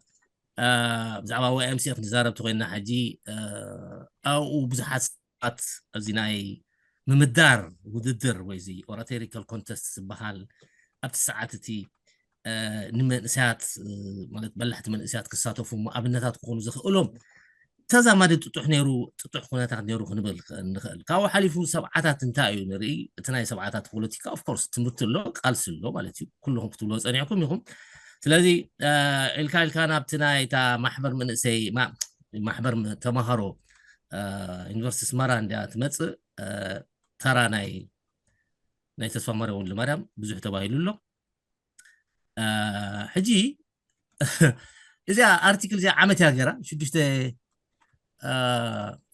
ብዛዕባ ዋይ ኤም ሲ ኤ ክንዛረብ ተኮይንና ሕጂ ኣብኡ ብዙሓት ሰባት ኣብዚ ናይ ምምዳር ውድድር ወይ እዚ ኦራቶሪካል ኮንተስት ዝበሃል ኣብቲ ሰዓት እቲ ንመንእሰያት ማለት በላሕቲ መንእሰያት ክሳተፉ ኣብነታት ክኾኑ ዝኽእሎም ተዛማዲ ጥጡሕ ነይሩ፣ ጥጡሕ ኩነታት ነይሩ ክንብል ንኽእል። ካብኡ ሓሊፉ ሰብዓታት እንታይ እዩ ንርኢ? እቲ ናይ ሰብዓታት ፖለቲካ ኦፍኮርስ ትምህርቲ ኣሎ፣ ቃልሲ ኣሎ ማለት እዩ። ኩልኹም ክትብልዎ ፀኒዕኩም ኢኹም። ስለዚ ኢልካ ኢልካ ናብቲ ናይ እታ ማሕበር መንእሰይ ማሕበር ተማሃሮ ዩኒቨርሲቲ ኣስመራ እንድያ ትመፅእ። ተራ ናይ ናይ ተስፋ ማርያም ወልደ ማርያም ብዙሕ ተባሂሉ ኣሎ። ሕጂ እዚኣ ኣርቲክል እዚኣ ዓመት እያ ገይራ ሽዱሽተ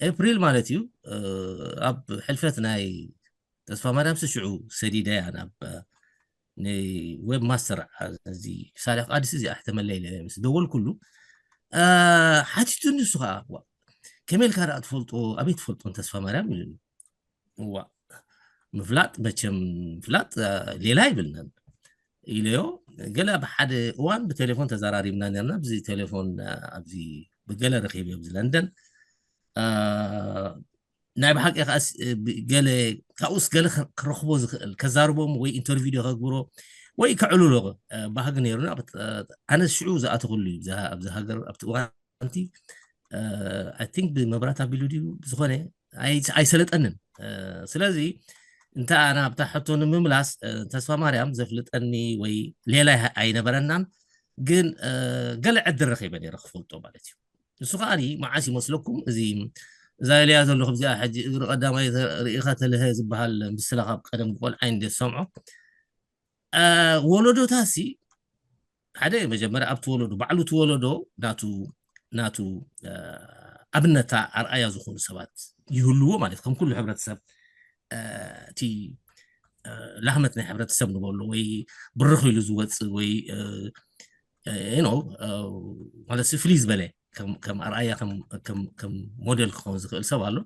ኤፕሪል ማለት እዩ። ኣብ ሕልፈት ናይ ተስፋ ማርያም ሽዑ ሰዲደ እያ ናብ ንዌብ ማስተር እዚ ሳልሕ ኣዲስ እዚኣ ሕተመለይ ኢለ ምስ ደወልኩሉ ሓቲቱኒ። እሱ ከዓ ከመይ ኢልካ ደኣ ትፈልጦ ኣበይ ትፈልጦን ተስፋ ማርያም ኢሉኒ። እዋ ምፍላጥ መቸም ምፍላጥ ሌላ ይብልናን ኢለዮ። ገለ ኣብ ሓደ እዋን ብቴሌፎን ተዘራሪብና ነርና። ብዚ ቴሌፎን ኣብዚ ብገለ ረኺብ ኣብዚ ለንደን ናይ ብሓቂ ከዓስ ገለ ካብኡስ ገለ ክረኽቦ ዝኽእል ከዛርቦም ወይ ኢንተርቪው ዶ ከግብሮ ወይ ከዕልሎ ባህጊ ነይሩና። ኣነ ሽዑ ዝኣተኽሉ እዩ ኣብዚ ሃገር ኣብቲ እዋን ሓንቲ I think ብመብራት ኣቢሉ ድዩ ዝኾነ ኣይሰለጠንን። ስለዚ እንተ ኣነ ኣብታ ሕቶ ንምምላስ፣ ተስፋ ማርያም ዘፍልጠኒ ወይ ሌላ ኣይነበረናን፣ ግን ገለ ዕድል ረኺበ ነይረ ክፈልጦ ማለት እዩ። ንሱ ከዓኒ መዓስ ይመስለኩም? እዚ እዛ ኢለያ ዘለኹ እዚኣ ሕጂ እግሪ ቀዳማይ ተ- ርኢኻ ተልሀ ዝበሃል ምስላ ካብ ቀደም ቆልዓይ እንደ ዝሰምዖ፣ አ፣ ወለዶታሲ ሓደ መጀመርያ ኣብቲ ወለዶ ባዕሉ እቲ ወለዶ ናቱ ናቱ አ፣ ኣብነታ ኣርኣያ ዝኾኑ ሰባት ይህልዎ ማለት ከም ኩሉ ሕብረተሰብ አ፣ እቲ አ፣ ላህመት ናይ ሕብረተሰብ ንበሎ ወይ ብርኽ ኢሉ ዝወፅእ ወይ አ፣ አ፣ you know አ፣ ማለት ፍልይ ዝበለ ከም ከም ኣርኣያ ከም ከም ከም ሞዴል ክኸውን ዝኽእል ሰብ ኣሎ።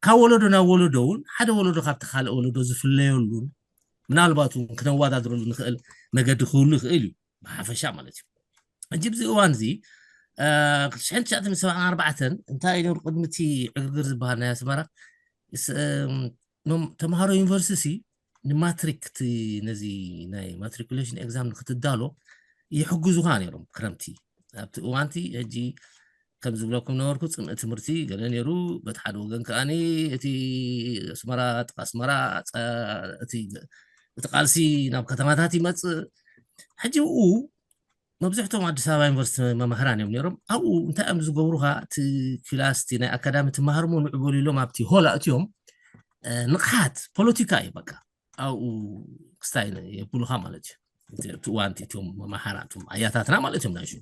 ካብ ወለዶ ናብ ወለዶ እውን ሓደ ወለዶ ካብቲ ካልእ ወለዶ ዝፍለየሉን ምናልባት እውን ክነወዳድረሉ ንኽእል መገዲ ክህሉ ይኽእል እዩ ብሓፈሻ ማለት እዩ። ሕጂ ብዚ እዋን እዚ ክልተ ሺሕን ትሽዓተ ሚእትን ሰብዓን ኣርባዕተን እንታይ ነሩ ቅድሚ እቲ ዕግርግር ዝበሃል ናይ ኣስመራ ስ- እም፣ ኖም- ተምሃሮ ዩኒቨርሲቲ ንማትሪክ እቲ ነዚ ናይ ማትሪኩሌሽን ኤግዛም ንክትዳሎ ይሕግዙኻ ነይሮም ክረምቲ ኣብቲ እዋንቲ ሕጂ ከም ዝብለኩም ነበርኩ ፅምኢ ትምህርቲ ገለ ነይሩ በቲ ሓደ ወገን ከዓኒ እቲ ኣስመራ ጥቃ ኣስመራ እቲ ቃልሲ ናብ ከተማታት ይመፅእ ሕጂ ብኡ መብዝሕቶም ኣዲስ ኣበባ ዩኒቨርሲቲ መማህራን እዮም ነይሮም ኣብኡ እንታይ እዮም ዝገብሩካ እቲ ክላስ እቲ ናይ ኣካዳሚ ትመሃርሞ ንዑ በሉ ኢሎም ኣብቲ ሆላ እትዮም ንቕሓት ፖለቲካ እዩ በቃ ኣብኡ ክስታይ የብሉካ ማለት እዩ እቲ እዋን እቶም መማሃራ እቶም ኣያታትና ማለት እዮም ናይ ሽዑ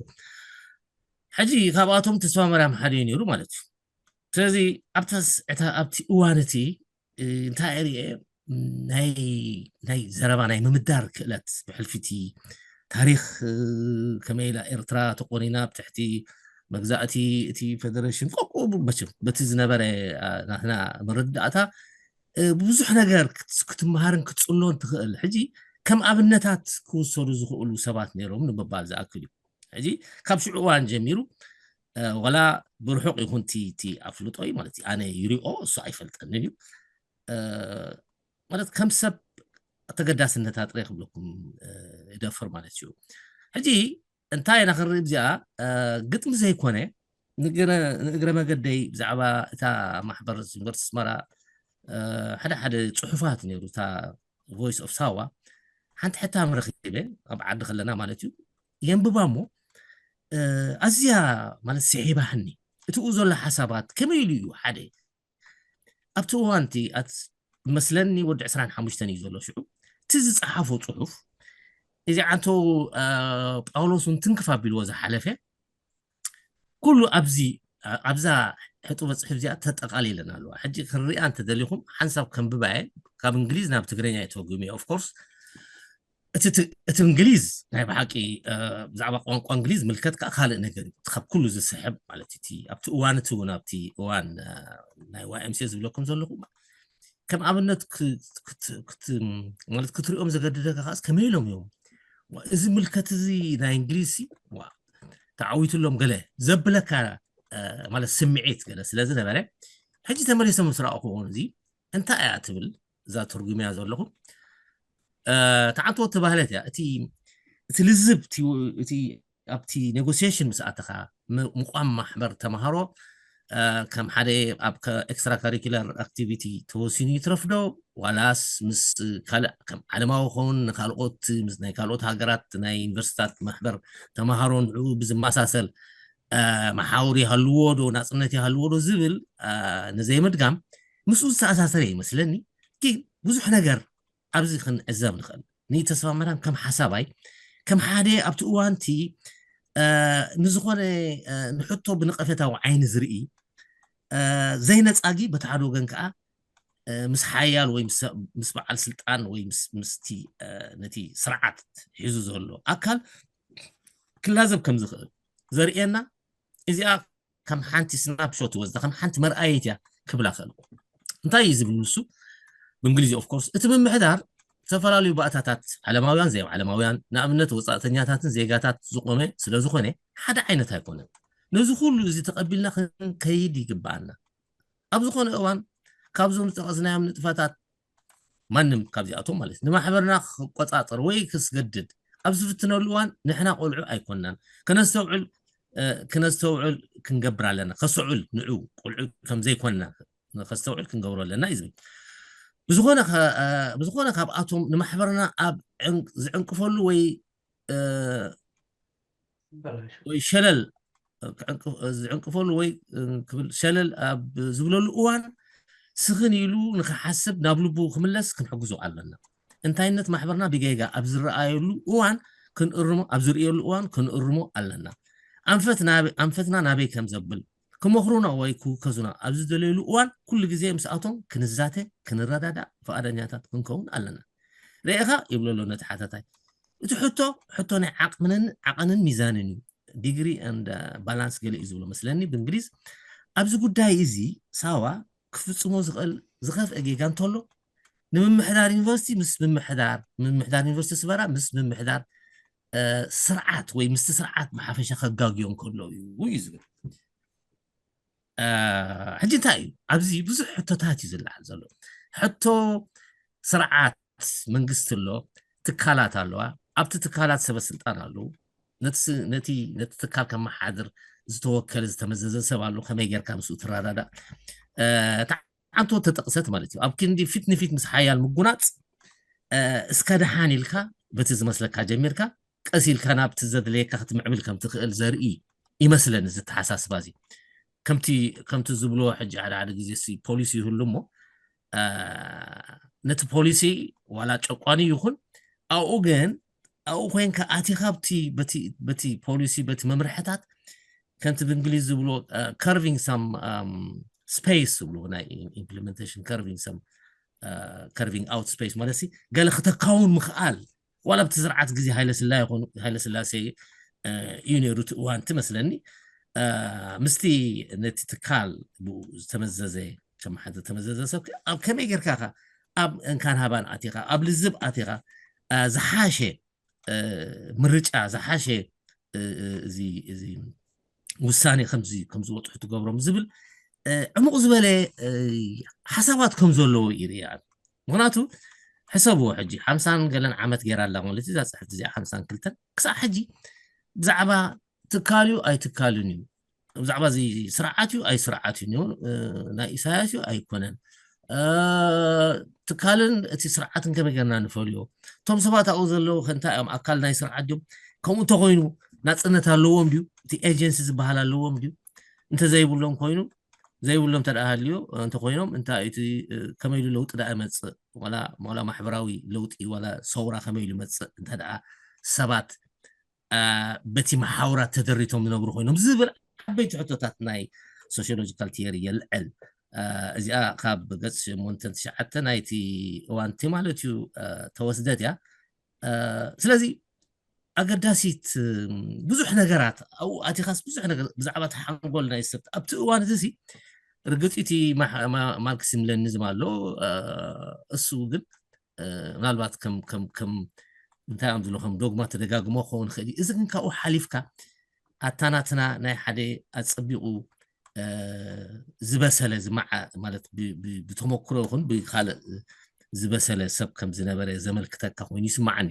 ሕጂ ካብኣቶም ተስፋ መርያም ሓደ እዩ ነይሩ ማለት እዩ ስለዚ ኣብቲ እዋን እቲ እንታይ ርኤ ናይ ናይ ዘረባ ናይ ምምዳር ክእለት ብሕልፊቲ ታሪክ ከመይ ኢላ ኤርትራ ተቆኒና ብትሕቲ መግዛእቲ እቲ ፌደሬሽን ቆቁ መቸም በቲ ዝነበረ ናትና መረዳእታ ብዙሕ ነገር ክትመሃርን ክትፅሎን ትኽእል ሕጂ ከም ኣብነታት ክውሰዱ ዝኽእሉ ሰባት ነይሮም ንምባል ዝኣክል እዩ ሕጂ ካብ ሽዑ እዋን ጀሚሩ ዋላ ብርሑቕ ይኹን እቲ ኣፍልጦ እዩ ማለት ኣነ ይሪኦ እሱ ኣይፈልጠንን እዩ ማለት ከም ሰብ ተገዳስነታ ጥራይ ክብለኩም ይደፍር ማለት እዩ ሕጂ እንታይ ኢና ክንርኢ እዚኣ ግጥሚ ዘይኮነ ንእግረ መገደይ ብዛዕባ እታ ማሕበር ዩኒቨርስቲ ኣስመራ ሓደ ሓደ ፅሑፋት ነይሩ እታ ቮይስ ኦፍ ሳዋ ሓንቲ ሕታም ረኺበ ኣብ ዓዲ ከለና ማለት እዩ የንብባ እሞ ኣዝያ ማለት ስሒባህኒ እቲኡ ዘሎ ሓሳባት ከመይ ኢሉ እዩ ሓደ ኣብቲ እዋንቲ መስለኒ ወዲ ዕስራን ሓሙሽተን እዩ ዘሎ ሽዑ እቲ ዝፀሓፎ ፅሑፍ እዚ ዓንቶ ጳውሎስ እውን ትንክፍ ኣቢልዎ ዝሓለፈ ኩሉ ኣብዚ ኣብዛ ሕጡበ ፅሑፍ እዚኣ ተጠቃሊለን ኣለዋ ሕጂ ክንሪኣ እንተደሊኹም ሓንሳብ ከንብባየ ካብ እንግሊዝ ናብ ትግርኛ የተርጉም ኦፍኮርስ እቲ እንግሊዝ ናይ ብሓቂ ብዛዕባ ቋንቋ እንግሊዝ ምልከት ከዓ ካልእ ነገር እዩ ካብ ኩሉ ዝስሕብ ማለት እቲ ኣብቲ እዋን እቲ እውን ኣብቲ እዋን ናይ ዋይምሲ ዝብለኩም ዘለኹ ከም ኣብነት ማለት ክትሪኦም ዘገድደካ ከዓስ ከመይ ኢሎም እዮም እዚ ምልከት እዚ ናይ እንግሊዝ ተዓዊትሎም ገለ ዘብለካ ማለት ስምዒት ገለ ስለ ዝነበረ ሕጂ ተመሊሶም ምስ ረኣኹ እዚ እንታይ እያ ትብል እዛ ትርጉም እያ ዘለኹ ተዓንቶ ትባህለት እያ እቲ እቲ ልዝብ እቲ ኣብቲ ኔጎሲሽን ምስ ኣተኻ ምቋም ማሕበር ተምሃሮ ከም ሓደ ኣብ ኤክስትራ ካሪኩለር ኣክቲቪቲ ተወሲኑ ይትረፍዶ ዋላስ ምስ ካልእ ከም ዓለማዊ ኸውን ንካልኦት ናይ ካልኦት ሃገራት ናይ ዩኒቨርሲታት ማሕበር ተምሃሮ ንዕኡ ብዝመሳሰል መሓውር ይሃልዎ ዶ ናፅነት ይሃልዎ ዶ ዝብል ንዘይምድጋም ምስኡ ዝተኣሳሰረ ይመስለኒ ግን ብዙሕ ነገር ኣብዚ ክንዕዘብ ንኽእል ንተስፋ መርያም ከም ሓሳባይ ከም ሓደ ኣብቲ እዋንቲ ንዝኾነ ንሕቶ ብንቐፈታዊ ዓይኒ ዝርኢ ዘይነፃጊ በቲ ሓደ ወገን ከዓ ምስ ሓያል ወይ ምስ በዓል ስልጣን ወይ ምስቲ ነቲ ስርዓት ሒዙ ዘሎ ኣካል ክላዘብ ከም ዝኽእል ዘርእየና እዚኣ ከም ሓንቲ ስናፕሾት ወስዳ ከም ሓንቲ መርኣየት እያ ክብላ ክእል እንታይ እዩ ዝብል ንሱ ብእንግሊዝ ኦፍኮርስ እቲ ምምሕዳር ዝተፈላለዩ ባእታታት ዓለማውያን ዘይዓለማውያን ንኣብነት ወፃእተኛታትን ዜጋታት ዝቆመ ስለዝኾነ ሓደ ዓይነት ኣይኮነን ነዚ ኩሉ እዚ ተቐቢልና ክንከይድ ይግበኣና ኣብ ዝኾነ እዋን ካብዞም ዝጠቐስናዮም ንጥፈታት ማንም ካብዚኣቶም ማለት ንማሕበርና ክቆፃፀር ወይ ክስገድድ ኣብ ዝፍትነሉ እዋን ንሕና ቆልዑ ኣይኮንናን ከነስተውዕል ክነስተውዕል ክንገብር ኣለና። ከስተውዕል ንዑ ቆልዑ ከም ዘይኮንና ከስተውዕል ክንገብሮ ኣለና እዩ ዝብል። ብዝኾነ ብዝኾነ ካብኣቶም ንማሕበርና ኣብ ዝዕንቅፈሉ ወይ ወይ ሸለል ዝዕንቅፈሉ ወይ ክብል ሸለል ኣብ ዝብለሉ እዋን ስኽን ኢሉ ንክሓስብ ናብ ልቡ ክምለስ ክንሕግዞ ኣለና። እንታይነት ማሕበርና ብጌጋ ኣብ ዝረኣየሉ እዋን ክንእርሞ ኣብ ዝርእየሉ እዋን ክንእርሞ ኣለና። ኣንፈትና ናበይ ከም ዘብል ክመኽሩና ወይ ክውከዙና ኣብ ዝደለየሉ እዋን ኩሉ ግዜ ምስኣቶም ክንዛተ ክንረዳዳእ ፍቓደኛታት ክንከውን ኣለና። ርኢኻ ይብሎ ኣሎ ነቲ ሓታታይ። እቲ ሕቶ ሕቶ ናይ ዓቕምንን ዓቐንን ሚዛንን እዩ። ዲግሪ and ባላንስ ገለ እዩ ዝብሎ መስለኒ ብእንግሊዝ። ኣብዚ ጉዳይ እዚ ሳዋ ክፍጽሞ ዝኽእል ዝኸፍአ ጌጋ እንተሎ ንምምሕዳር ዩኒቨርሲቲ ምስ ምምሕዳር ምምሕዳር ዩኒቨርሲቲ ኣስመራ ምስ ምምሕዳር ስርዓት ወይ ምስቲ ስርዓት ብሓፈሻ ከጋግዮ እንከሎ እዩ እዩ ዝብል። ሕጂ እንታይ እዩ ኣብዚ ብዙሕ ሕቶታት እዩ ዝለዓል ዘሎ። ሕቶ ስርዓት መንግስቲ ኣሎ፣ ትካላት ኣለዋ። ኣብቲ ትካላት ሰበ ስልጣን ኣለዉ። ነቲ ትካል ከመሓድር ዝተወከለ ዝተመዘዘ ሰብ ኣሎ። ከመይ ጌርካ ምስኡ ትረዳዳእ? ተዓንቶ ተጠቕሰት ማለት እዩ። ኣብ ክንዲ ፊት ንፊት ምስ ሓያል ምጉናፅ እስከ ደሓን ኢልካ በቲ ዝመስለካ ጀሚርካ ቀስ ኢልካ ናብቲ ዘድለየካ ክትምዕብል ከም ትኽእል ዘርኢ ይመስለኒ እዚ ኣተሓሳስባ እዚ። ከምቲ ከምቲ ዝብልዎ ሕጂ ሓደ ሓደ ግዜ ሲ ፖሊሲ ይህሉ እሞ ነቲ ፖሊሲ ዋላ ጨቋኒ ይኹን ኣብኡ ግን ኣብኡ ኮይንካ ኣቲኻ በቲ ፖሊሲ በቲ መምርሕታት ከምቲ ብእንግሊዝ ዝብልዎ curving some space ዝብልዎ ናይ implementation curving some curving out space ማለት ገለ ክተካውን ምኽኣል ዋላ ኣብቲ ስርዓት ግዜ ሃይለስላሴ ይኾኑ ሃይለስላሴ እዩ ነይሩ እቲ እዋን ትመስለኒ ምስቲ ነቲ ትካል ብኡ ዝተመዘዘ ከም ሓደ ተመዘዘ ሰብ ኣብ ከመይ ጌርካ ኢኻ ኣብ እንካን ሃባን ኣቲኻ ኣብ ልዝብ ኣቲኻ ዝሓሸ ምርጫ ዝሓሸ እዚ እዚ ውሳኔ ከምዚ ከም ዝወፅሑ ትገብሮም ዝብል ዕሙቕ ዝበለ ሓሳባት ከም ዘለዎ ይርኢ። ምክንያቱ ሕሰብዎ ሕጂ ሓምሳን ገለን ዓመት ገይራ ኣላ ማለት እዛ ፅሕፍቲ እዚኣ ሓምሳን ክልተን ክሳብ ሕጂ ብዛዕባ ትካል እዩ ኣይትካልን እዩ ብዛዕባ እዚ ስርዓት እዩ ኣይስርዓት እዩ ናይ ኢሳያስ እዩ ኣይኮነን ትካልን እቲ ስርዓትን ከመይ ጌርና ንፈልዮ እቶም ሰባት ኣብኡ ዘለዉ ከእንታይ እዮም ኣካል ናይ ስርዓት ድዮም ከምኡ እንተኮይኑ ናፅነት ኣለዎም ድዩ እቲ ኤጀንሲ ዝበሃል ኣለዎም ድዩ እንተዘይብሎም ኮይኑ ዘይብሎም እንተ ሃልዮ እንተኮይኖም እንታይ እቲ ከመይ ኢሉ ለውጢ ዳ መፅእ ዋላ ማሕበራዊ ለውጢ ዋላ ሰውራ ከመይ ኢሉ መፅእ እንተ ሰባት በቲ መሓውራት ተደሪቶም ዝነብሩ ኮይኖም ዝብል ዓበይቲ ሕቶታት ናይ ሶሲዮሎጂካል ቲዮሪ የልዕል እዚኣ ካብ ገፅ ሸሞንተን ትሽዓተ ናይቲ እዋንቲ ማለት እዩ ተወስደት እያ ስለዚ ኣገዳሲት ብዙሕ ነገራት ኣብኡ ኣቲኻስ ብዙሕ ነገር ብዛዕባ ተሓንጎል ናይ ሰብ ኣብቲ እዋን እዚ ርግፂ እቲ ማርክሲም ለኒዝም ኣሎ እሱ ግን ምናልባት ከም ከም ከም እንታይ እዮም ዝብሎ ከም ዶግማ ተደጋግሞ ክኸውን ይኽእል እዩ እዚ ግን ካብኡ ሓሊፍካ ኣታ ናትና ናይ ሓደ ኣፀቢቑ ዝበሰለ ዝመዓ ማለት ብተመክሮ ይኹን ብካልእ ዝበሰለ ሰብ ከም ዝነበረ ዘመልክተካ ኮይኑ ይስማዓኒ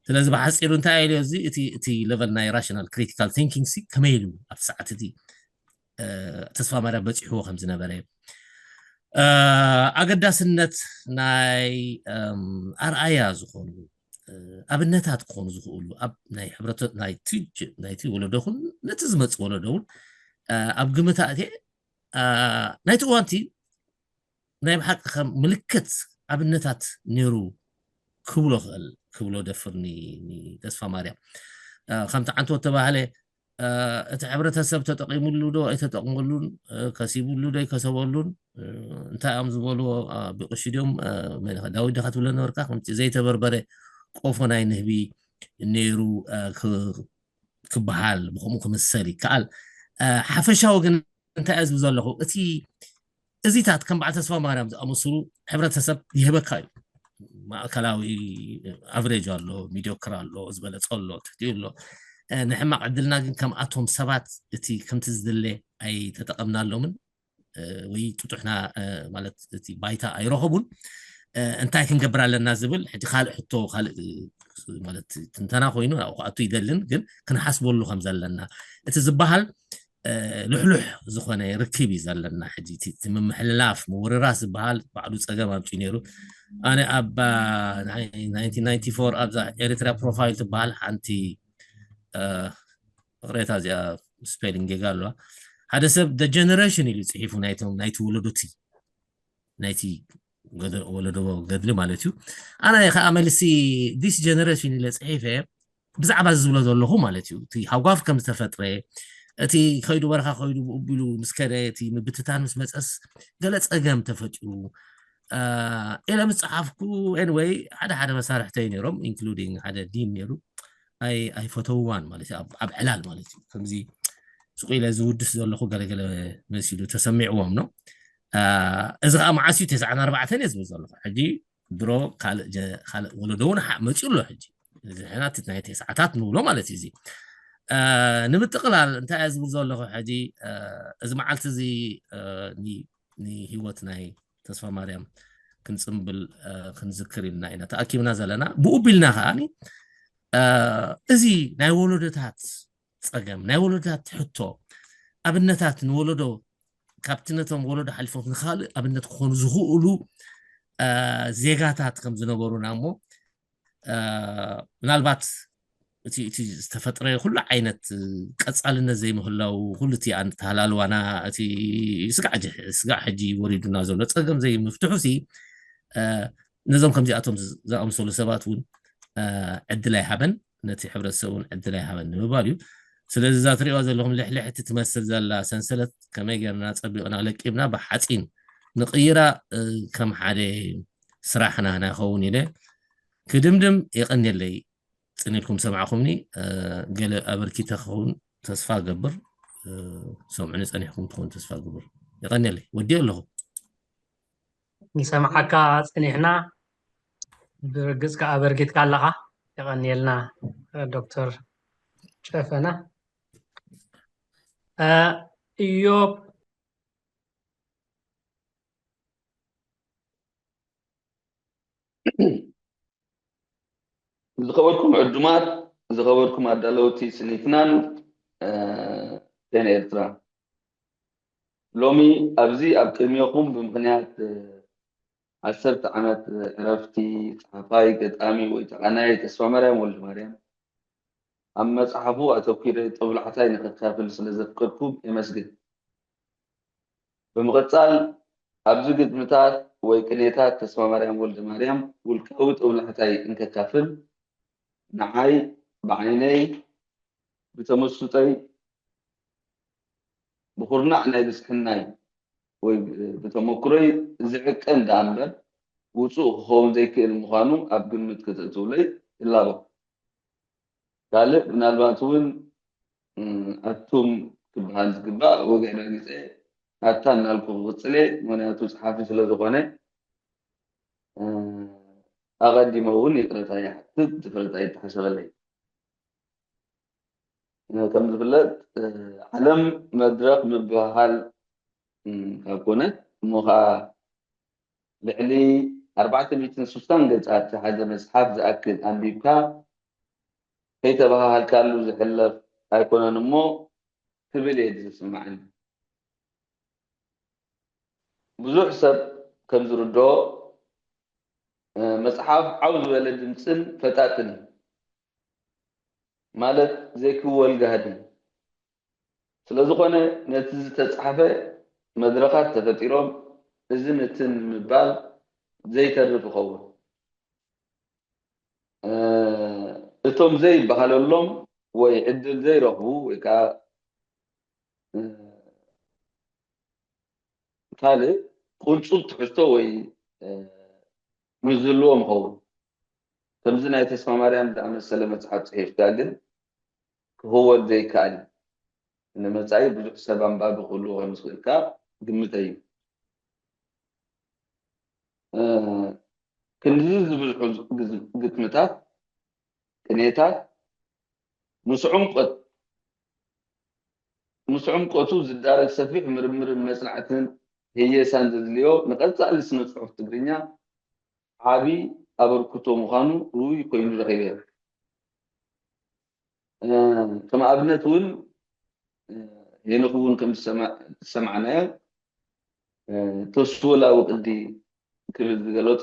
ስለዚ ብሓፂሩ እንታይ ኢሉ እዚ እቲ እቲ level ናይ rational critical thinking ሲ ከመይ ኢሉ ኣብቲ ሰዓት እቲ ተስፋ ማርያም በፂሕዎ ከም ዝነበረ ኣገዳስነት ናይ ኣርኣያ ዝኾኑ ኣብነታት ክኾኑ ዝኽእሉ ኣብ ናይ ሕብረተ ናይቲ ናይቲ ወለዶ ኹን ነቲ ዝመፅ ወለዶ እውን ኣብ ግምት ኣእትየ ናይቲ እዋንቲ ናይ ብሓቂ ከም ምልክት ኣብነታት ነይሩ ክብሎ ክእል ክብሎ ደፍር ተስፋ ማርያም ከምቲ ዓንቶ ተባህለ እቲ ሕብረተሰብ ተጠቂሙሉ ዶ ኣይተጠቅመሉን ከሲቡሉ ዶ ኣይከሰበሉን እንታይ እዮም ዝበልዎ ብቅሺ ድዮም ዳዊት ዲኻ ትብሎ ነበርካ ከምቲ ዘይተበርበረ ቆፎ ናይ ንህቢ ነይሩ ክበሃል ብከምኡ ክምሰል ይከኣል ሓፈሻዊ ግን እንታይ እያ ዝብል ዘለኹ እቲ እዚታት ከም በዓል ተስፋ ማርያም ዝኣመስሉ ሕብረተሰብ ይህበካ እዩ ማእከላዊ ኣቨሬጅ ኣሎ ሚዲዮክር ኣሎ ዝበለፀ ኣሎ ትሕቲኡ ኣሎ ንሕማቅ ዕድልና ግን ከምኣቶም ሰባት እቲ ከምቲ ዝድለ ኣይተጠቀምናሎምን ወይ ጥጡሕና ማለት እቲ ባይታ ኣይረኸቡን እንታይ ክንገብር ኣለና ዝብል ሕጂ ካልእ ሕቶ ካልእ ማለት ትንተና ኮይኑ ኣብኡ ክኣቱ ይደልን፣ ግን ክንሓስበሉ ከም ዘለና እቲ ዝበሃል ልሕሉሕ ዝኾነ ርክብ እዩ ዘለና። ሕጂ እቲ ምምሕልላፍ ምውርራስ ዝበሃል ባዕሉ ፀገም ኣምፅኡ ነይሩ። ኣነ ኣብ ኣብዛ ኤሪትሪያ ፕሮፋይል ትበሃል ሓንቲ ቅሬታ እዚኣ ስፔሊንግ ጌጋ ኣለዋ። ሓደ ሰብ ጀነሬሽን ኢሉ ፅሒፉ ናይቲ ወለዶ እቲ ናይቲ ወለዶ ገድሊ ማለት እዩ። ኣነ ከዓ መልሲ ዲስ ጀነሬሽን ኢለ ፅሒፈ ብዛዕባ ዝብሎ ዘለኹ ማለት እዩ። እቲ ሃጓፍ ከም ዝተፈጥረ እቲ ከይዱ በረኻ ከይዱ ብኡ ቢሉ ምስ ከደ እቲ ምብትታን ምስ መፀስ ገለ ፀገም ተፈጢሩ ኢለ ምስ ፀሓፍኩ፣ ኤንወይ ሓደ ሓደ መሳርሕተይ ነይሮም ኢንክሉዲንግ ሓደ ዲን ነይሩ ኣይፈተውዋን ማለት እዩ። ኣብ ዕላል ማለት እዩ። ከምዚ ስቁ ኢለ ዝውድስ ዘለኹ ገለገለ መሲሉ ተሰሚዕዎም ነው። እዚ ከዓ መዓስ እዩ? ተስዓን ኣርባዕተን እየ ዝብል ዘለኹ። ሕጂ ድሮ ካልእ ወለዶ እውን ሓ መፅኡ ኣሎ። ሕጂ እዚ ሕና እቲ ናይ ተስዓታት ንብሎ ማለት እዩ። እዚ ንምጥቕላል እንታይ እየ ዝብል ዘለኹ? ሕጂ እዚ መዓልቲ እዚ ንሂወት ናይ ተስፋ ማርያም ክንፅምብል ክንዝክር ኢልና ኢና ተኣኪብና ዘለና። ብኡ ቢልና ከዓ እዚ ናይ ወለዶታት ፀገም፣ ናይ ወለዶታት ሕቶ፣ ኣብነታት ንወለዶ ካብቲ ነቶም ወለዶ ሓሊፎም ንካልእ ኣብነት ክኾኑ ዝኽእሉ ዜጋታት ከም ዝነበሩና እሞ ምናልባት እቲ ዝተፈጥረ ኩሉ ዓይነት ቀፃልነት ዘይምህላው፣ ኩሉ እቲ ተሃላልዋና፣ እቲ ስጋዕ ሕጂ ወሪዱና ዘሎ ፀገም ዘይምፍትሑ ሲ ነዞም ከምዚኣቶም ዝኣምሰሉ ሰባት እውን ዕድል ኣይሃበን፣ ነቲ ሕብረተሰብ እውን ዕድል ኣይሃበን ንምባል እዩ። ስለዚ እዛ ትሪእዋ ዘለኹም ልሕልሕቲ ትመስል ዘላ ሰንሰለት ከመይ ጌርና ፀቢቕና ለቂብና ብሓፂን ንቕይራ ከም ሓደ ስራሕና ናይኸውን ኢለ ክድምድም። የቐንየለይ። ፅን ኢልኩም ሰማዕኹምኒ። ገለ ኣበርኪተ ክኸውን ተስፋ ገብር። ሰምዑኒ ፀኒሕኩም ትኾኑ ተስፋ ገብር። የቐንየለይ። ወዲኦ ኣለኹ። ንሰምዓካ ፀኒሕና። ብርግፅ ከዓ ኣበርኪትካ ኣለኻ። የቐንየልና ዶክተር ጨፈና። እዮብ ዝኸበርኩም ዕዱማት፣ ዝኸበርኩም ኣዳለውቲ ስኒትናን ቴን ኤርትራ፣ ሎሚ ኣብዚ ኣብ ቅድሚኹም ብምኽንያት ዓሰርተ ዓመት ዕረፍቲ ጸሓፋይ፣ ገጣሚ ወይ ተቓናይ ተስፋማርያም ወልደማርያም ኣብ መጽሓፉ ኣተኲረ ጦብላሕታይ ንኸካፍል ስለ ዘፍቀድኩ የመስግን። ብምቕጻል ኣብዚ ግጥምታት ወይ ቅኔታት ተስፋማርያም ወልደማርያም ውልቃዊ ጦብላሕታይ እንከካፍል ንዓይ ብዓይነይ ብተመስጦይ ብኹርናዕ ናይ ብዝሕናይ ወይ ብተመኩሮይ ዝዕቀን ደኣ እምበር ውጹእ ክኸውን ዘይክእል ምዃኑ ኣብ ግምት ክተእትውለይ እላቦ። ካልእ ምናልባት እውን ኣቱም ክበሃል ዝግባእ ወግዒ ረጊጸ ኣታ እናልኩ ክቕጽል እየ፣ ምኽንያቱ ጸሓፊ ስለ ዝኾነ። ኣቐዲመ እውን ይቕረታ ይሓትት፣ ድፍረት ኣይተሓሰበለይ። ከም ዝፍለጥ ዓለም መድረኽ ምብህሃል ካብ ኮነት እሞ ኸዓ ልዕሊ ኣርባዕተ ሚእትን ስሳን ገጻት ዝሓዘ መጽሓፍ ዝኣክል ኣንቢብካ ከይተበሃሃልካሉ ዝሕለፍ ኣይኮነን እሞ ክብል እየ ዝስምዓኒ። ብዙሕ ሰብ ከም ዝርድኦ መጽሓፍ ዓው ዝበለ ድምጽን ፈጣጥን ማለት ዘይክወል ጋህዲ ስለ ዝኾነ ነቲ ዝተጻሕፈ መድረኻት ተፈጢሮም እዝን እትን ምባል ዘይተርፍ ይኸውን። እቶም ዘይበሃለሎም ወይ ዕድል ዘይረኽቡ ወይ ከዓ ካልእ ቁንፁብ ትሕዝቶ ወይ ምስ ዝህልዎም ይኸውን። ከምዚ ናይ ተስፋ ማርያም ዝኣመሰለ መፅሓፍ ፅሒፍካ ግን ክህወል ዘይከኣል እዩ። ንመፃኢ ብዙሕ ሰብ ኣንባቢ ክህልዎ ከም ዝኽእል ከዓ ግምተይ እዩ። ክንድዚ ዝበዝሑ ግጥምታት፣ ቅኔታት ምስ ዕምቆት ምስ ዕምቆቱ ዝዳረግ ሰፊሕ ምርምርን መጽናዕትን ህየሳን ዘድልዮ ንቐጻሊ ስነ ጽሑፍ ትግርኛ ዓቢ ኣበርክቶ ምዃኑ ርኡይ ኮይኑ ረኺበዮ። ከም ኣብነት እውን ሄኖክ እውን ከም ዝሰማዕናዮ ተስወላዊ ቅዲ ክብል ዝገለጾ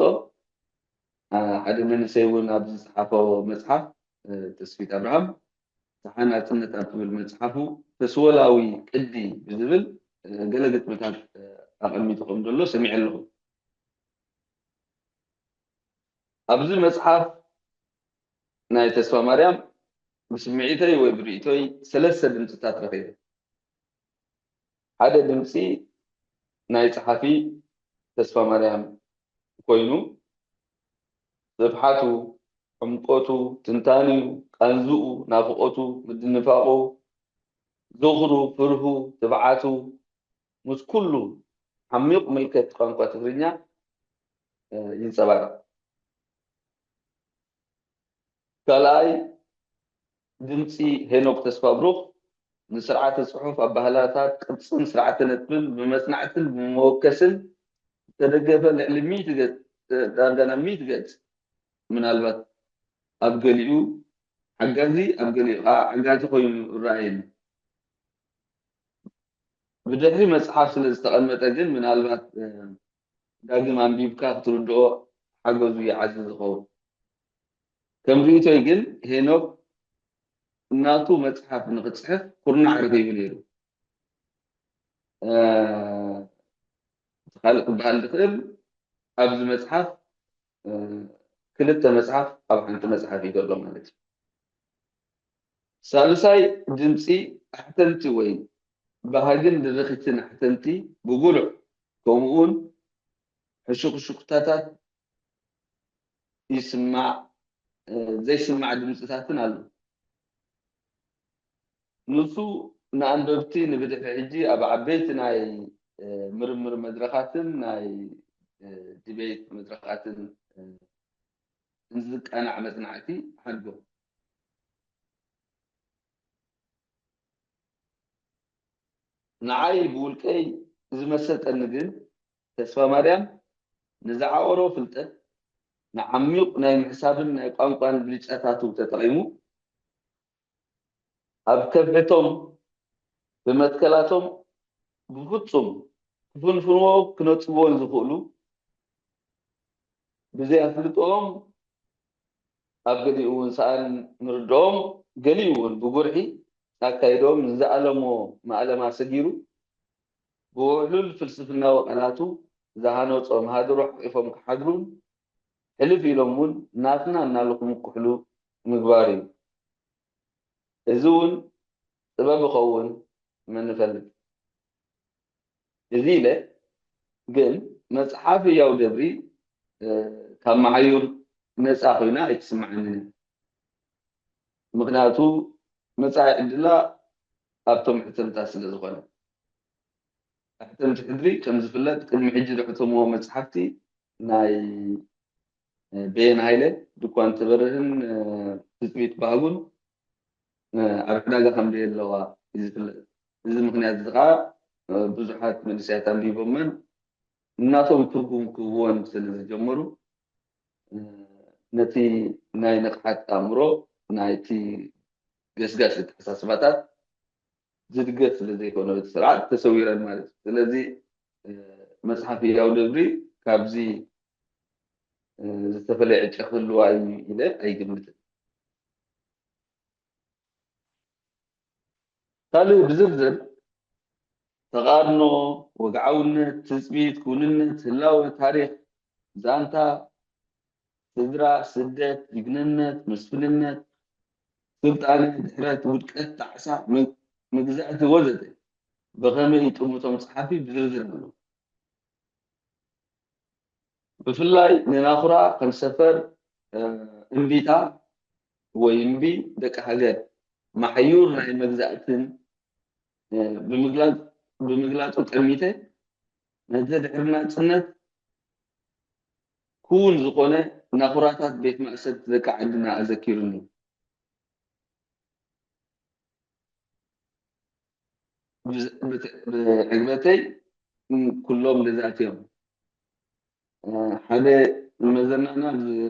ሓደ መንእሰይ እውን ኣብ ዝጸሓፎ መጽሓፍ ተስፊት ኣብርሃም ሰሓ ናጽነት ኣብ ትብል መጽሓፉ ተስወላዊ ቅዲ ብዝብል ገለ ግጥምታት ኣቐሚጡ ከም ዘሎ ሰሚዐ ኣለኹ። ኣብዚ መጽሓፍ ናይ ተስፋ ማርያም ብስምዒተይ ወይ ብርእይቶይ ሰለስተ ድምፅታት ረኺበ። ሓደ ድምፂ ናይ ጸሓፊ ተስፋ ማርያም ኮይኑ ስፍሓቱ፣ ዕምቆቱ፣ ትንታኒኡ፣ ቃንዝኡ፣ ናፍቖቱ፣ ምድንፋቑ፣ ዝኽሩ፣ ፍርሁ፣ ትብዓቱ ምስ ኩሉ ዓሚቕ ምልከት ቋንቋ ትግርኛ ይንጸባረቕ። ካልኣይ ድምፂ ሄኖክ ተስፋብሩኽ ንስርዓተ ጽሑፍ ኣባህላታት ቅርጽን ስርዓተ ነጥብን ብመጽናዕትን ብመወከስን ዝተደገፈ ልዕሊ ሚእቲ ገጽ ዳርጋ ናብ ሚእቲ ገጽ ምናልባት ኣብ ገሊኡ ሓጋዚ ኣብ ገሊኡ ከዓ ዓጋዚ ኮይኑ ይረኣየኒ። ብድሕሪ መጽሓፍ ስለ ዝተቐመጠ ግን ምናልባት ዳግም ኣንቢብካ ክትርድኦ ሓገዙ ይዓዝዝ ዝኸውን። ከም ርእይቶይ ግን ሄኖክ እናቱ መጽሓፍ ንኽጽሕፍ ኩርናዕ ረኺቡ ነይሩ። እቲ ካልእ ክበሃል ዝኽእል ኣብዚ መጽሓፍ ክልተ መጽሓፍ ኣብ ሓንቲ መጽሓፍ እዩ ዘሎ ማለት እዩ። ሳልሳይ ድምፂ ኣሕተምቲ ወይ ባህግን ድርኺትን ኣሕተምቲ ብጉሉዕ ከምኡውን ሕሹኽሹኽታታት ይስማዕ ዘይስማዕ ድምፅታትን ኣሎ። ንሱ ንኣንበብቲ ንብድሕሪ ሕጂ ኣብ ዓበይቲ ናይ ምርምር መድረኻትን ናይ ዲቤት መድረኻትን ንዝቃናዕ መጽናዕቲ ሓድጎ። ንዓይ ብውልቀይ ዝመሰጠኒ ግን ተስፋ ማርያም ንዝዓወሮ ፍልጠት ንዓሚቕ ናይ ምሕሳብን ናይ ቋንቋን ብልጫታቱ ተጠቒሙ ኣብ ከብሕቶም ብመትከላቶም ብፍጹም ክፍንፍንዎ ክነጽግዎን ዝኽእሉ ብዘይ ኣፍልጦኦም ኣብ ገሊኡ እውን ሰኣን ምርድኦም ገሊኡ እውን ብጉርሒ ኣካይዶም ንዝኣለሞ ማእለማ ሰጊሩ ብውሕሉል ፍልስፍናዊ ቃላቱ ዝሃነጾ መሃድሮ ሓቂፎም ክሓድሩን ሕልፍ ኢሎም እውን ናትና እናሉ ክምኩሕሉ ምግባር እዩ። እዚ እውን ጥበብ ይኸውን መን ይፈልጥ። እዚ ኢለ ግን መፅሓፍ ህያው ደብሪ ካብ መዓዩር ነፃ ኮይና ኣይትስምዓንን እያ። ምክንያቱ መፃኢ ዕድላ ኣብቶም ሕተምታ ስለ ዝኾነ። ኣሕተምቲ ሕድሪ ከም ዝፍለጥ ቅድሚ ሕጂ ዘሕተምዎ መፅሓፍቲ ናይ በየነ ሃይለ፣ ድኳን ትበርህን ትፅቢት ባህጉን ኣብ ዕዳጋ ከም ዘየለዋ እዩ ዝፍለጥ። እዚ ምክንያት እዚ ከዓ ብዙሓት መንእሰያት ኣንቢቦመን እናቶም ትርጉም ክህብወን ስለ ዝጀመሩ ነቲ ናይ ንቕሓት ኣእምሮ ናይቲ ገስጋስ ኣተሓሳስባታት ዝድገፍ ስለ ዘይኮነ እቲ ስርዓት ተሰዊረን ማለት እዩ። ስለዚ መፅሓፍ ህያው ደብሪ ካብዚ ዝተፈለየ ዕጫ ክህልዋ እዩ ኢለ ኣይግምትን። ካልእ ብዝርዝር ተቓርኖ፣ ወግዓውነት፣ ትጽቢት፣ ክውንነት፣ ህላወ፣ ታሪኽ፣ ዛንታ፣ ስድራ፣ ስደት፣ ጅግንነት፣ መስፍንነት፣ ስልጣነ፣ ድሕረት፣ ውድቀት፣ ጣዕሳ፣ መግዛእቲ ወዘተ ብኸመይ ይጥምቶም ጸሓፊ ብዝርዝር ኣሎ። ብፍላይ ንናኹራ ከም ሰፈር እምቢታ ወይ እምቢ ደቂ ሃገር ማሕዩር ናይ መግዛእትን ብምግላጹ ጠሚተ ነቲ ድሕሪ ናጽነት ክውን ዝኾነ ናኹራታት ቤት ማእሰርቲ ደቂ ዓድና ኣዘኪሩኒ። ብዕግበተይ ኩሎም ገዛእቲ እዮም። ሓደ መዘናና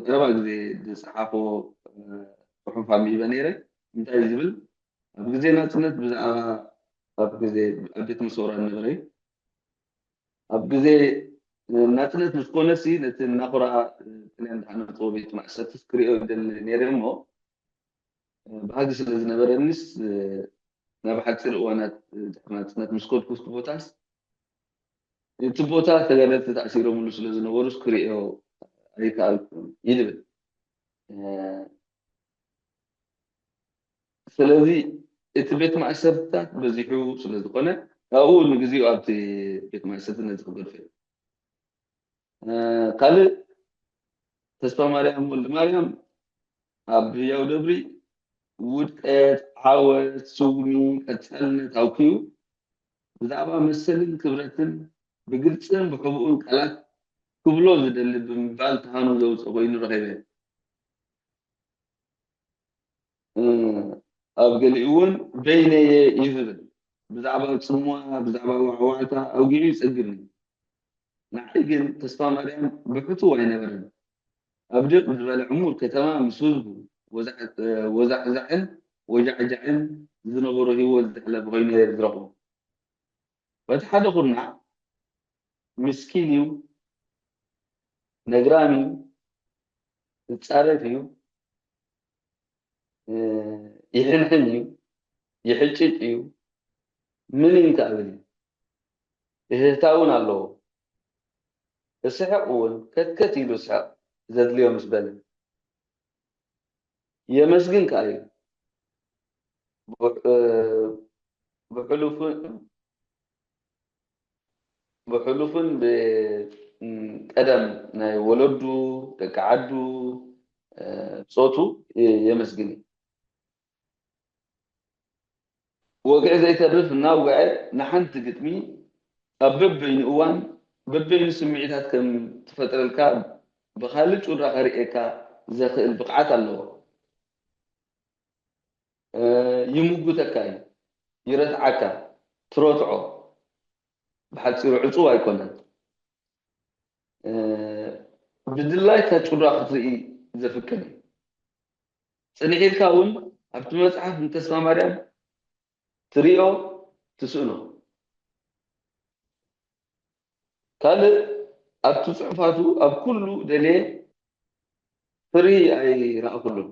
ቀረባ ግዜ ዝጸሓፎ ጽሑፍ ኣንቢበ ነይረ። እንታይ ዝብል ኣብ ግዜ ናጽነት ብዛዕባ ኣብ ግዜ ኣብ ቤት መስወራ ነበረ። ኣብ ግዜ ናጽነት ምስ ኮነሲ ነቲ እናኾራ ጥልያን ዝሃነፅዎ ቤት ማእሰርትስ ክሪኦ ይደሊ ነይረ እሞ ባህጊ ስለ ዝነበረኒስ ናብ ሓፂር እዋናት ድሕሪ ናጽነት ምስ ከድኩ እቲ ቦታስ እቲ ቦታ ተጋደልቲ ተኣሲሮምሉ ስለ ዝነበሩስ ክሪኦ ኣይከኣልኩን ይድብል። ስለዚ እቲ ቤት ማእሰርትታት በዚሑ ስለ ዝኾነ ኣብኡ ንግዚኡ ኣብቲ ቤት ማእሰርቲ ነዚ ክገድፎ እዩ። ካልእ ተስፋ ማርያም ወልድ ማርያም ኣብ ህያው ደብሪ ውድቀት፣ ዓወት፣ ስጉሚ፣ ቀጻልነት ኣውኪዩ ብዛዕባ መሰልን ክብረትን ብግልጽን ብሕቡእን ቃላት ክብሎ ዝደሊ ብምባል ተሃኑ ዘውፅእ ኮይኑ ረኺበ። ኣብ ገሊኡ እውን በይነየ እዩ ዝብል። ብዛዕባ ጽምዋ፣ ብዛዕባ ዋዕዋዕታ ኣውጊዑ ይጸግብኒ። ንዓይ ግን ተስፋ ማርያም ብሕቱ ኣይነበረን። ኣብ ድቕ ዝበለ ዕሙር ከተማ ምስ ህዝቡ ወዛዕዛዕን ወጃዕጃዕን ዝነበሮ ህይወት ዘሕለፈ ኮይኑ እየ ዝረኽቦ። በቲ ሓደ ኩርናዕ ምስኪን እዩ፣ ነግራም እዩ፣ ይጻረፍ እዩ፣ ይሕንሕን እዩ፣ ይሕጭጭ እዩ፣ ምን እንተኣብል እዩ። እህህታ እውን ኣለዎ። እስሕቕ እውን ከትከት ኢሉ ስሕቕ ዘድልዮ ምስ በለ የመስግን ከኣ እዩ። ብሕሉፍን ብሕሉፍን ብቀደም ናይ ወለዱ ደቂ ዓዱ ጾቱ የመስግን እዩ። ወግዒ ዘይተርፍ እናውግዐ ንሓንቲ ግጥሚ ኣብ በበይኑ እዋን በበይኑ ስምዒታት ከም ትፈጥረልካ ብኻልእ ጩራ ከርእየካ ዘኽእል ብቕዓት ኣለዎ። ይምጉተካ እዩ፣ ይረትዓካ፣ ትረትዖ። ብሓጺሩ ዕጹው ኣይኮነን። ብድላይካ ጩራ ክትርኢ ዘፍቅድ እዩ። ጽንሕ ኢልካ እውን ኣብቲ መጽሓፍ ንተስፋ ማርያም ትሪኦ ትስእኖ። ካልእ ኣብቲ ጽሑፋቱ ኣብ ኩሉ ደልየ ፍርሂ ኣይረኣኹሉን።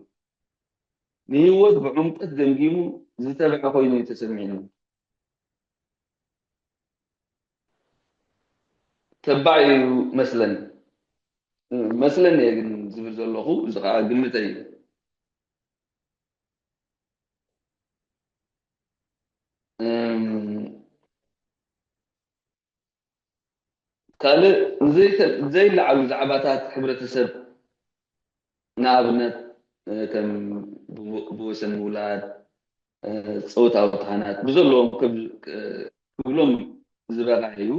ንህይወት ብዕምቆት ገምጊሙ ዝተብዐ ኮይኑ እዩ ተሰሚዕኒ። ተባዕ እዩ መስለኒ። መስለኒ እየ ግን ዝብል ዘለኹ፣ እዚ ከዓ ግምተይ እዩ። ካልእ ዘይለዓሉ ዛዕባታት ሕብረተሰብ ንኣብነት ከም ብወሰን ምውላድ፣ ፆታዊ ተሃናት ብዘለዎም ክብሎም ዝበቕዐ እዩ።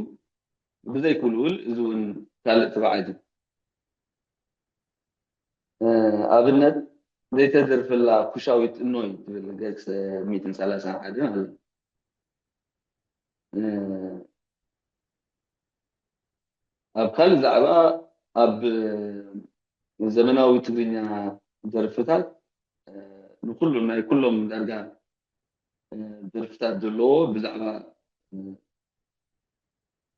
ብዘይክልውል እዚ እውን ካልእ ተባዕት እዩ። ኣብነት ዘይተደርፈላ ኩሻዊት እኖይ ትብል ገፅ ሚእትን ሰላሳን ሓደን ኣሎ። ኣብ ካልእ ዛዕባ ኣብ ዘመናዊ ትግርኛ ደርፍታት ንኩሎም ናይ ኩሎም ዳርጋ ደርፍታት ዘለዎ ብዛዕባ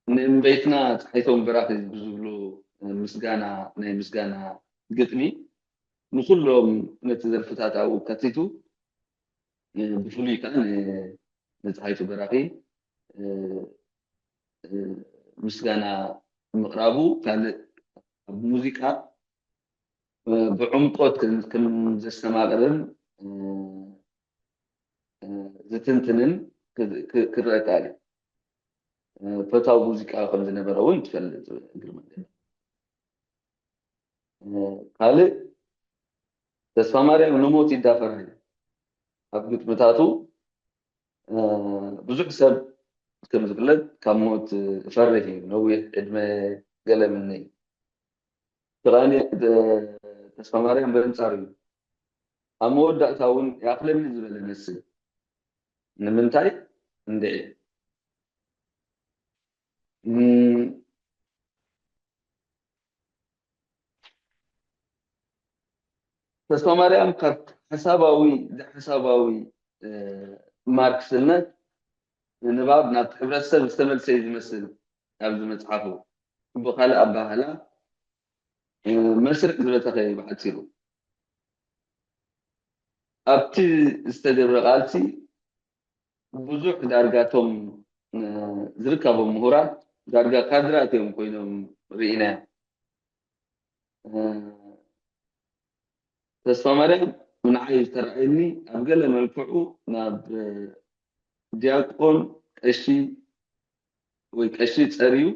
ንእምበይትና ፀሓይቶም በራኺ ብዝብሉ ምስጋና ናይ ምስጋና ግጥሚ ንኩሎም ነቲ ደርፍታት ኣብኡ ከቲቱ ብፍሉይ ከዓ ንፀሓይቱ በራኺ ምስጋና ምቕራቡ ካልእ ኣብ ሙዚቃ ብዕምቆት ከም ዘስተማቕርን ዝትንትንን ክረአ ከኣል እዩ። ፈታው ሙዚቃ ከም ዝነበረ እውን ትፈልጥ እግሪ መንገድ። ካልእ ተስፋ ማርያም ንሞት ይዳፈር እዩ። ኣብ ግጥምታቱ ብዙሕ ሰብ ከም ዝፍለጥ ካብ ሞት እፈርህ እዩ፣ ነዊሕ ዕድመ ገለ ምነ እዩ። ተስፋ ማርያም በንጻር እዩ። ኣብ መወዳእታ እውን ይኣኽለኒ ዝበለ መስል ንምንታይ እንድዒ ተስፋ ማርያም ካብ ሓሳባዊ ሓሳባዊ ማርክስነት ንባብ ናብቲ ሕብረተሰብ ዝተመልሰ እዩ ዝመስል። ኣብዚ መፅሓፉ ብካልእ ኣባህላ መስርሕ ዝበተኸ እዩ ብሓፂሩ። ኣብቲ ዝተገብረ ቃልሲ ብዙሕ ዳርጋቶም ዝርከቦም ምሁራት ዳርጋ ካድራት እዮም ኮይኖም ርኢናዮም። ተስፋ ማርያም ንዓይ ዝተረኣየኒ ኣብ ገለ መልክዑ ናብ ዲያቆን ቀሺ ወይ ቀሺ ፀርዩ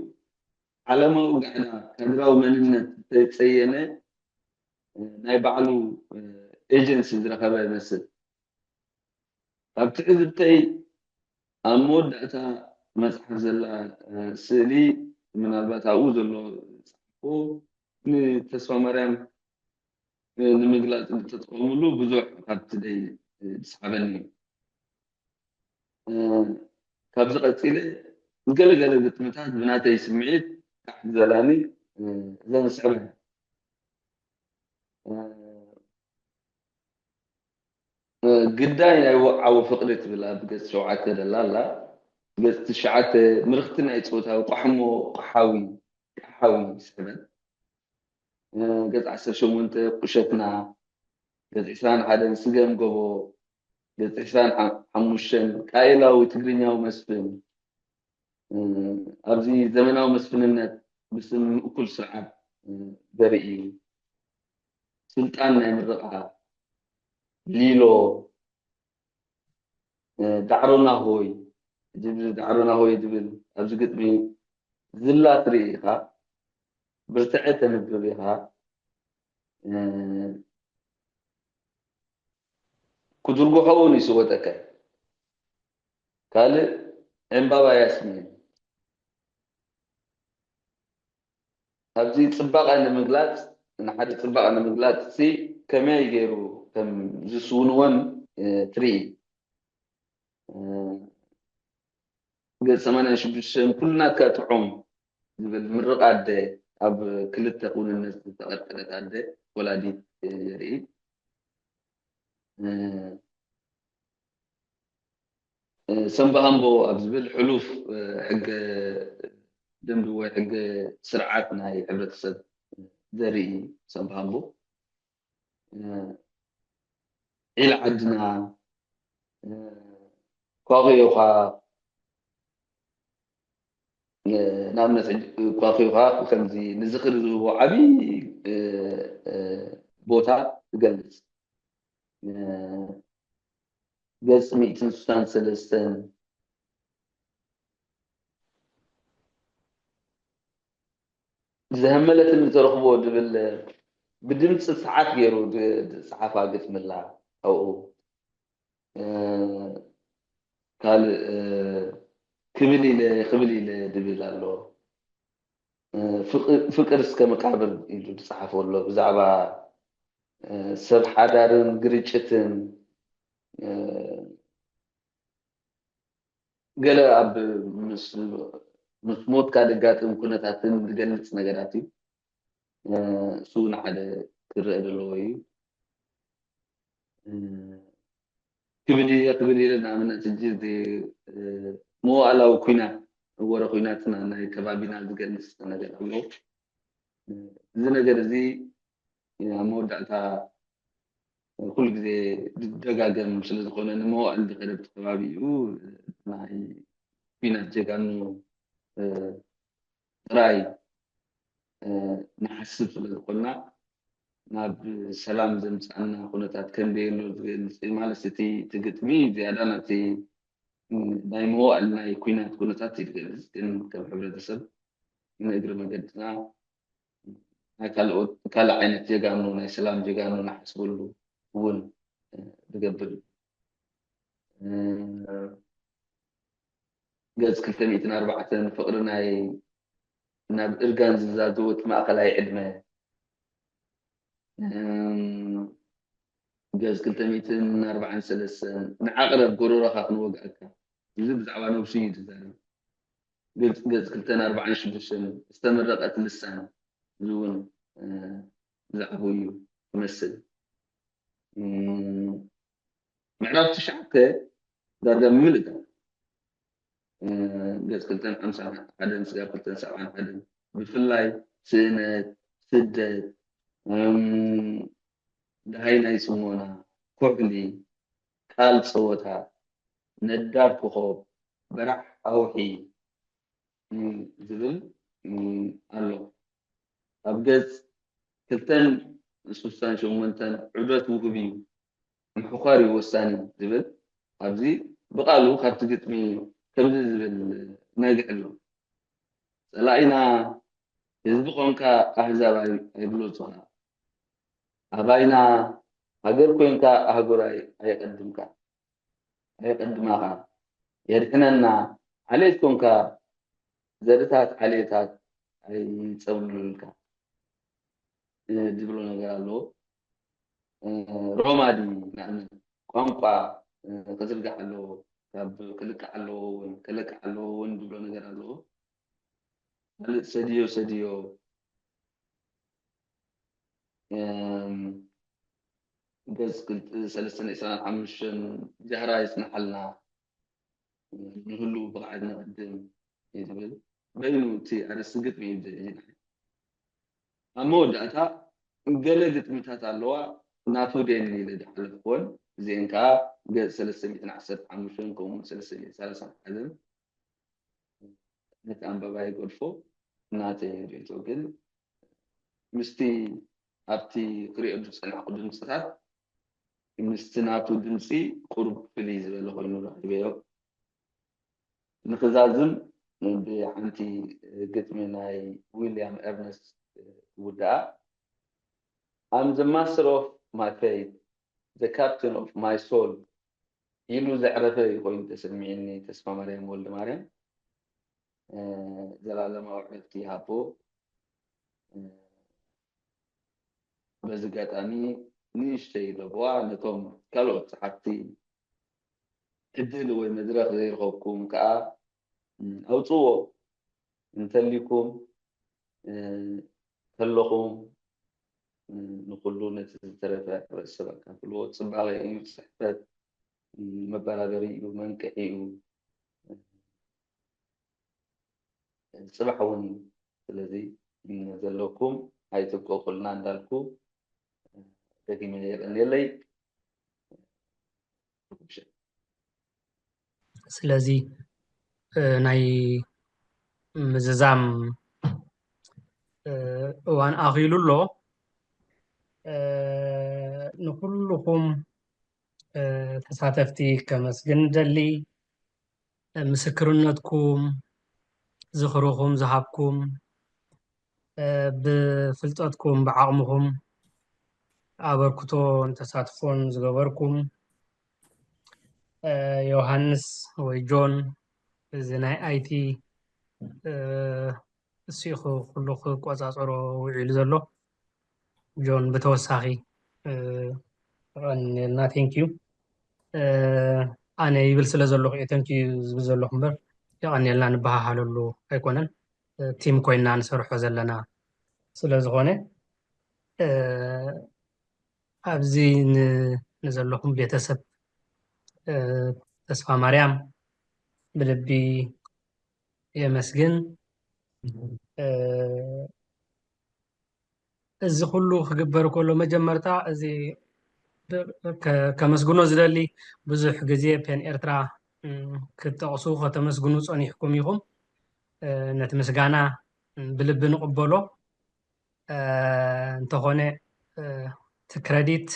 ዓለማዊ ጋዕዳ ካድራዊ መንነት ዝተፀየነ ናይ ባዕሉ ኤጀንሲ ዝረኸበ ይመስል። ኣብ ትዕዝብተይ ኣብ መወዳእታ መፅሓፍ ዘላ ስእሊ ምናልባት ኣብኡ ዘሎ ዝፀሓፎ ንተስፋ ማርያም ንምግላፅ እንተትጥቀምሉ ብዙሕ ካብቲ ደይ ዝስሓበኒ እዩ። ካብዚ ቀፂለ ገለገለ ግጥምታት ብናተይ ስምዒት ቃሕ ዝበላኒ እዘን ዝስዕበ ግዳይ ናይ ወዓዊ ፍቅሪ ትብል ኣብ ገፅ ሸውዓተ ደላ ኣላ። ገፅ ትሽዓተ ምርክቲ ናይ ፆታዊ ቃሕሞ ቃሓዊ ቃሓዊ ይስዕበን። ገፅ ዓሰርተ ሸሞንተ ቁሸትና፣ ገፅ ዕስራን ሓደን ስገም ጎቦ፣ ገፅ ዕስራን ሓሙሽተን ቃኤላዊ ትግርኛዊ መስፍን ኣብዚ ዘመናዊ መስፍንነት ብስም ምእኩል ስርዓት ዘርኢ ስልጣን ናይ ምርቓ ሊሎ ዳዕሮና ሆይ ዝብል ዳዕሮና ሆይ ዝብል ኣብዚ ግጥሚ ዝላ ትርኢ ኢኻ፣ ብርትዐ ተንብብ ኢኻ። ክድርጉሖ እውን ይስወጠካ። ካልእ ዕምባባ ያስሚን ኣብዚ ፅባቐ ንምግላፅ ንሓደ ፅባቐ ንምግላፅ ሲ ከመይ ገይሩ ከም ዝስውንዎን ትርኢ። ገፅ ሰማንያን ሽዱሽተን ኩሉ ናትካ ጥዑም ዝብል ምርቕ ኣደ ኣብ ክልተ ክውንነት ዝተቐርቀረት ኣደ ወላዲት የርኢ። ሰምባሃምቦ ኣብ ዝብል ሕሉፍ ሕገ ደንቢ ወይ ሕገ ስርዓት ናይ ሕብረተሰብ ዘርኢ ሰምባሃምቦ ዒል ዓድና ኳኺዮኻ ንኣብነት ኳኺዮኻ ከምዚ ንዝኽሪ ዝህቦ ዓብዪ ቦታ ትገልፅ። ገጽ ሚእትን ስሳን ሰለስተን ዝሀመለትኒ ተረኽቦ ድብል ብድምፂ ሰዓት ገይሩ ዝፀሓፋ ግጥሚ ኣላ ኣብኡ። ካልእ ክብል ኢለ ክብል ኢለ ድብል ኣሎ። ፍቅር እስከ መቃብር ኢሉ ዝፀሓፎ ኣሎ ብዛዕባ ሰብ ሓዳርን ግርጭትን ገለ ኣብ ምስ ሞትካ ዘጋጥም ኩነታትን ዝገልፅ ነገራት እዩ። እሱ ንሓደ ክረአ ዘለዎ እዩ። ክብል እየ ክብል ኢለ ንኣብነት ሕጂ መዋእላዊ ኩናት ወረ ኩናትና ናይ ከባቢና ዝገልፅ ነገር ኣሎ። እዚ ነገር እዚ ኣብ መወዳእታ ኩሉ ግዜ ዝደጋገም ስለዝኾነ ንመዋእል ዝኸደት ከባቢ እዩ ናይ ኩናት ጀጋኑ ጥራይ ንሓስብ ስለዝኾንና ናብ ሰላም ዘምፃና ኩነታት ከም ዘየሎ ዝገልፅ ማለት እቲ ግጥሚ ዝያዳ ናብቲ ናይ መዋእል ናይ ኩናት ኩነታት ይገልፅ ግን ከም ሕብረተሰብ ንእግሪ መገድና ናይ ካልኦት ካልእ ዓይነት ጀጋኑ ናይ ሰላም ጀጋኑ ንሓስበሉ እውን ዝገብር እዩ። ገጽ ክልተ ሚእትን ኣርባዕተን ፍቕሪ ናይ ናብ እርጋን ዝዛዘወት ማእኸላይ ዕድመ ገጽ ክልተ ሚእትን ኣርባዓን ሰለስተን ንዓቕረብ ጎረሮኻ ክንወግኣካ እዚ ብዛዕባ ነብሱ እዩ ዝዛረብ። ገጽ ክልተን ኣርባዓን ሽዱሽተን ዝተመረቐት ልሳን እዚ እውን ብዛዕባኡ እዩ ክመስል። ምዕራፍ ትሽዓተ ዳርጋ ምልእታ ገጽ ክልተን ሓምሳን ሓደን ስጋብ ክልተን ሰብዓን ሓደን ብፍላይ ስእነት፣ ስደት፣ ደሃይ ናይ ጽሞና፣ ኩሕሊ፣ ቃል ጸወታ፣ ነዳድ ኮኾብ፣ በራሕ ኣውሒ ዝብል ኣሎ። ኣብ ገጽ ክልተን ስሳን ሸሞንተን ዑደት ውሁብ እዩ፣ ምሕዃር እዩ ወሳኒ ዝብል ኣብዚ ብቓሉ ካብቲ ግጥሚ ከምዚ ዝብል ነግሕ ኣሎ። ጸላኢና ህዝቢ ኮንካ ኣህዛብ ኣይብሎጹኻ። ኣባይና ሃገር ኮንካ ኣህጉር ኣየቀድምካ ኣየቀድማኻ። የድሕነና ዓሌት ኮንካ ዘርታት ዓሌታት ኣይጸብሉልካ ዝብሎ ነገር ኣለዎ። ሮማዲ ንኣብነት ቋንቋ ክዝርጋሕ ኣለዎ፣ ካብ ክልቃዕ ኣለዎ እውን ክለቃዕ ኣለዎ እውን ዝብሎ ነገር ኣለዎ። ካልእ ሰድዮ ሰድዮ ገጽ ሰለስተን ዕስራን ሓሙሽተን ጃህራ ይጽንሓልና ንህሉ ብቕዓት ንቕድም እዩ ዝብል በይኑ እቲ ኣርእስቲ ግጥሚ እዩ ዝብል። ኣብ መወዳእታ ገለ ግጥምታት ኣለዋ ናቱ ደን ኢለ ዝሓለፍክወን እዚአን ከዓ ገጽ ሰለስተ ሚእትን ዓሰርተ ሓሙሽተን ከምኡ እውን ሰለስተ ሚእትን ሰላሳን ሓዘን ነቲ ኣንባባይ ይገድፎ። ናተይ ርእይቶ ግን ምስቲ ኣብቲ ክሪኦ ዝጸናሕኩ ድምጽታት ምስቲ ናቱ ድምጺ ቁሩብ ፍልይ ዝበለ ኮይኑ ረኺበዮ። ንኽዛዝም ብሓንቲ ግጥሚ ናይ ዊልያም ኤርነስት ክውድኣ። I'm the master of my fate, the captain of my soul ኢሉ ዘዕረፈ እዩ ኮይኑ ተሰሚዕኒ። ተስፋ ማርያም ወልደ ማርያም ዘላለማዊ ዕረፍቲ ይሃቦ። በዚ ኣጋጣሚ ንእሽተይ ለበዋ ነቶም ካልኦት ጸሓፍቲ ዕድል ወይ መድረኽ ዘይረኸብኩም ከዓ ኣውፅዎ እንተሊኩም ከለኹም ንኩሉ ነቲ ዝተረፈ ሕብረተሰብ ኣካፍልዎ። ፅባቐ እዩ፣ ፅሕፈት መበራበሪ እዩ፣ መንቅሒ እዩ፣ ፅባሕ እውን እዩ። ስለዚ ዘለኩም ኣይትብቀቁልና እንዳልኩ ደጊመ የቀንየለይ። ስለዚ ናይ ምዝዛም እዋን ኣኺሉ ኣሎ። ንኩልኹም ተሳተፍቲ ከመስግን ደሊ። ምስክርነትኩም ዝኽርኹም ዝሃብኩም ብፍልጠትኩም ብዓቕምኹም ኣበርክቶን ተሳትፎን ዝገበርኩም ዮሃንስ ወይ ጆን እዚ ናይ ኣይቲ እሱ ኩሉ ክቆፃፀሮ ውዒሉ ዘሎ። ጆን ብተወሳኺ የቐንየልና። ቴንኪዩ። ኣነ ይብል ስለ ዘለኹ እየ ቴንኪዩ ዝብል ዘለኹ እምበር የቐንየልና ንበሃሃለሉ ኣይኮነን። ቲም ኮይና ንሰርሖ ዘለና ስለ ዝኾነ ኣብዚ ንዘለኹም ቤተሰብ ተስፋ ማርያም ብልቢ የመስግን። እዚ ኩሉ ክግበር ከሎ መጀመርታ እዚ ከመስግኖ ዝደሊ ብዙሕ ግዜ ፔን ኤርትራ ክትጠቕሱ ከተመስግኑ ጸኒሕኩም ኢኹም። ነቲ ምስጋና ብልቢ ንቕበሎ። እንተኾነ እቲ ክረዲት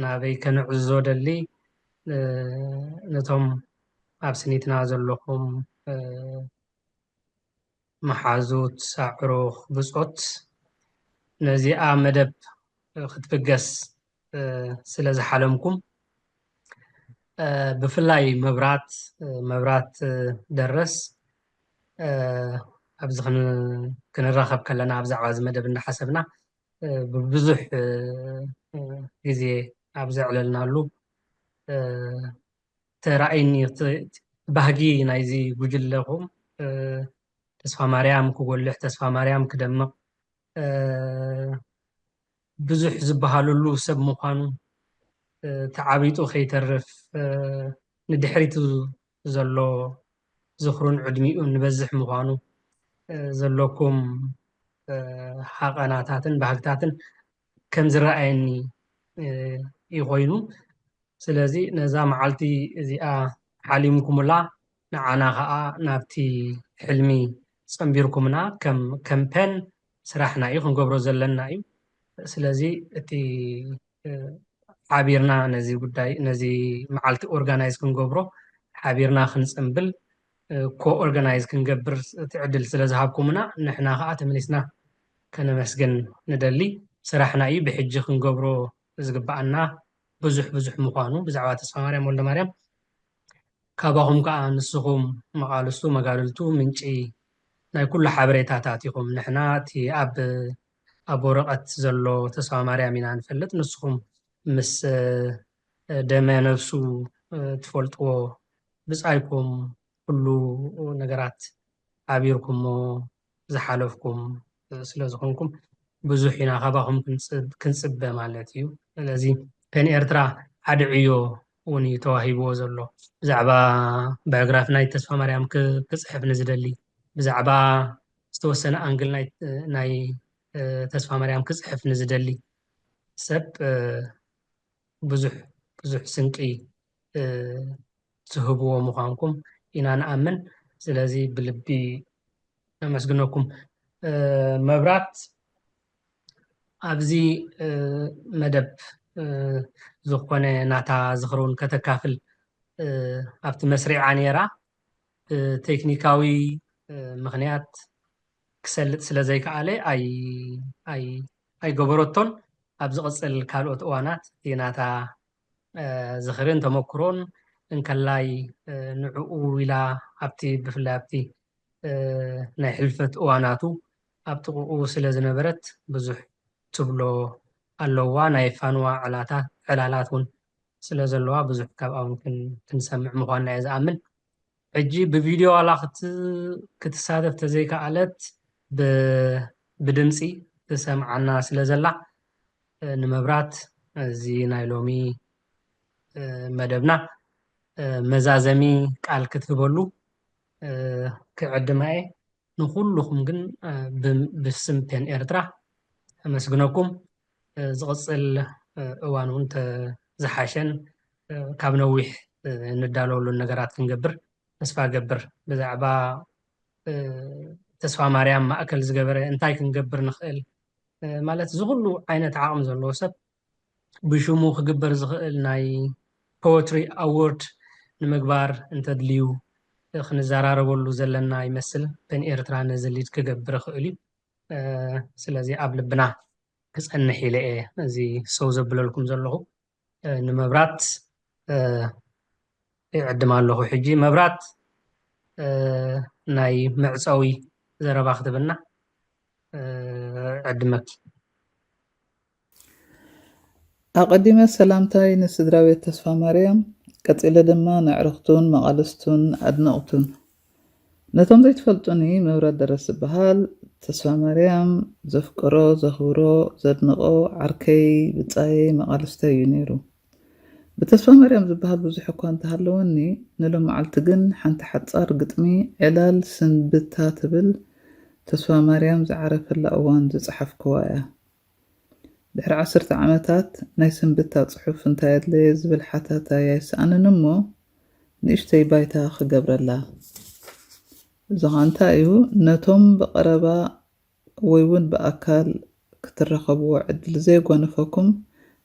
ናበይ ከነዕዝዞ ደሊ ነቶም ኣብ ስኒትና ዘለኹም መሓዙት ኣዕሩኽ ብጾት ነዚኣ መደብ ክትብገስ ስለ ዝሓለምኩም ብፍላይ መብራት መብራት ደረስ ኣብዚ ክንራኸብ ከለና ብዛዕባ እዚ መደብ እንዳሓሰብና ብብዙሕ ግዜ ኣብ ዘዕለልናሉ ተራእይኒ ባህጊ ናይዚ ጉጅለኹም ተስፋ ማርያም ክጎልሕ ተስፋ ማርያም ክደምቕ ብዙሕ ዝበሃለሉ ሰብ ምዃኑ፣ ተዓቢጡ ከይተርፍ፣ ንድሕሪቱ ዘሎ ዝኽሩን ዕድሚኡን ንበዝሕ ምዃኑ፣ ዘለኩም ሃቐናታትን ባህግታትን ከም ዝረኣየኒ እዩ ኮይኑ። ስለዚ ነዛ መዓልቲ እዚኣ ሓሊምኩምላ፣ ንዓና ኸዓ ናብቲ ሕልሚ ጸንቢርኩምና። ከም ከም pen ስራሕና እዩ፣ ክንገብሮ ዘለና እዩ። ስለዚ እቲ ሓቢርና ነዚ ጉዳይ፣ ነዚ መዓልቲ ኦርጋናይዝ ክንገብሮ፣ ሓቢርና ክንጽንብል፣ ኮ ኦርጋናይዝ ክንገብር እቲ ዕድል ስለ ዝሃብኩምና፣ ንሕና ኸዓ ተመሊስና ከነመስግን ንደሊ። ስራሕና እዩ፣ ብሕጂ ክንገብሮ ዝግብኣና ብዙሕ ብዙሕ ምዃኑ ብዛዕባ ተስፋ ማርያም ወልደ ማርያም። ካባኹም ከዓ ንስኹም መቓልስቱ፣ መጋድልቱ፣ ምንጪ ናይ ኩሉ ሓበሬታታት ኢኹም። ንሕና እቲ ኣብ ኣብ ወረቐት ዘሎ ተስፋ ማርያም ኢና ንፈልጥ። ንስኹም ምስ ደመ ነፍሱ ትፈልጥዎ ብጻይኩም ኩሉ ነገራት ዓቢርኩሞ ዝሓለፍኩም ስለ ዝኾንኩም፣ ብዙሕ ኢና ካባኹም ክንጽብ-፣ ክንጽበ ማለት እዩ። ስለዚ pen ኤርትራ ሓደ ዕዮ እውን እዩ ተዋሂብዎ ዘሎ። ብዛዕባ ባዮግራፊ ናይ ተስፋ ማርያም ክ-፣ ክጽሕፍ ንዝደሊ፣ ብዛዕባ ዝተወሰነ ኣንግል ናይ፣ ናይ፣ እ፣ ተስፋ ማርያም ክጽሕፍ ንዝደሊ ሰብ፣ እ፣ ብዙሕ፣ ብዙሕ ስንቂ፣ እ፣ ትህብዎ ምዃንኩም ኢና ንኣምን። ስለዚ ብልቢ ነመስግነኩም። እ፣ መብራት ኣብዚ፣ እ፣ መደብ፣ እ፣ ዝኾነ ናታ ዝኽሪ እውን ከተካፍል፣ እ፣ ኣብቲ መስሪዓ ነይራ። ብቴክኒካዊ፣ እ፣ ምኽንያት ክሰልጥ ስለ ዘይከኣለ ኣይ-፣ ኣይ-፣ ኣይገበረቶን። ኣብ ዝቕጽል ካልኦት እዋናት እቲ ናታ፣ እ፣ ዝኽርን ተመክሮን እንከላይ፣ እ፣ ንዕኡ ኢላ ኣብቲ፣ ብፍላይ ኣብቲ፣ እ፣ ናይ ሕልፈት እዋናቱ ኣብ ጥቕኡ ስለ ዝነበረት ብዙሕ ትብሎ ኣለዋ። ናይ ፋንዋ ዕላታት፣ ዕላላት እውን ስለ ዘለዋ ብዙሕ ካብኣ እውን ክን-፣ ክንሰምዕ ምዃንና እየ ዝኣምን። ሕጂ ብቪድዮ ዋላ ክት-፣ ክትሳተፍ ተዘይከኣለት ብ-፣ ብድምፂ ትሰምዓና ስለ ዘላ፣ እ፣ ንመብራት እዚ ናይ ሎሚ፣ እ፣ መደብና፣ እ፣ መዛዘሚ ቃል ክትህበሉ፣ እ፣ ክዕድማ እየ። ንኹልኹም ግን፣ እ፣ ብ-፣ ብስም pen ኤርትራ ኣመስግነኩም። እ፣ ዝቕጽል፣ እ፣ እዋን እውን ተ-፣ ዝሓሸን፣ እ፣ ካብ ነዊሕ፣ እ፣ እንዳለወሉን ነገራት ክንገብር ተስፋ እገብር። ብዛዕባ፣ እ፣ ተስፋ ማርያም ማእከል ዝገበረ እንታይ ክንገብር ንኽእል፣ እ፣ ማለት እዚ ኩሉ ዓይነት ዓቕሚ ዘለዎ ሰብ ብሽሙ ክግበር ዝኽእል ናይ ፖወትሪ ኣዎርድ ንምግባር እንተድልዩ ክንዘራረበሉ ዘለና ይመስል። pen ኤርትራ ነዚ ሊድ ክገብር ይኽእል እዩ። እ፣ ስለዚ ኣብ ልብና ክጸንሕ ኢለ እየ እዚ ሰው ዘብለልኩም ዘለኹ። እ፣ ንመብራት፣ እ፣ ይዕድም ኣለኹ። ሕጂ መብራት፣ እ፣ ናይ መዕጸዊ ዘረባ ክትብልና፣ እ፣ ዕድመኪ። ኣቐዲመ ሰላምታይ ንስድራ ቤት ተስፋ ማርያም፣ ቀጺለ ድማ ንዕርኽቱን መቓልስቱን ኣድነቕቱን። ነቶም ዘይትፈልጡኒ፣ መብራት ደረስ ዝበሃል፣ ተስፋ ማርያም ዘፍቅሮ፣ ዘኽብሮ፣ ዘድንቖ ዓርከይ፣ ብጻየይ፣ መቓልስተይ እዩ ነይሩ። ብተስፋ ማርያም ዝበሃል ብዙሕ እኳ እንተሃለወኒ፣ ንሎመዓልቲ ግን ሓንቲ ሓጻር ግጥሚ ዕላል ስንብታ ትብል ተስፋ ማርያም ዝዓረፈላ እዋን ዝጸሓፍክዋ እያ። ድሕሪ ዓሰርተ ዓመታት ናይ ስንብታ ጽሑፍ እንታይ ኣድለየ ዝብል ሓታታይ ኣይሰኣንን እሞ፣ ንእሽተይ ባይታ ክገብረላ። እዚ ኸኣ እንታይ እዩ? ነቶም ብቐረባ ወይ እውን ብኣካል ክትራኸብዎ ዕድል ዘየጓነፈኩም፣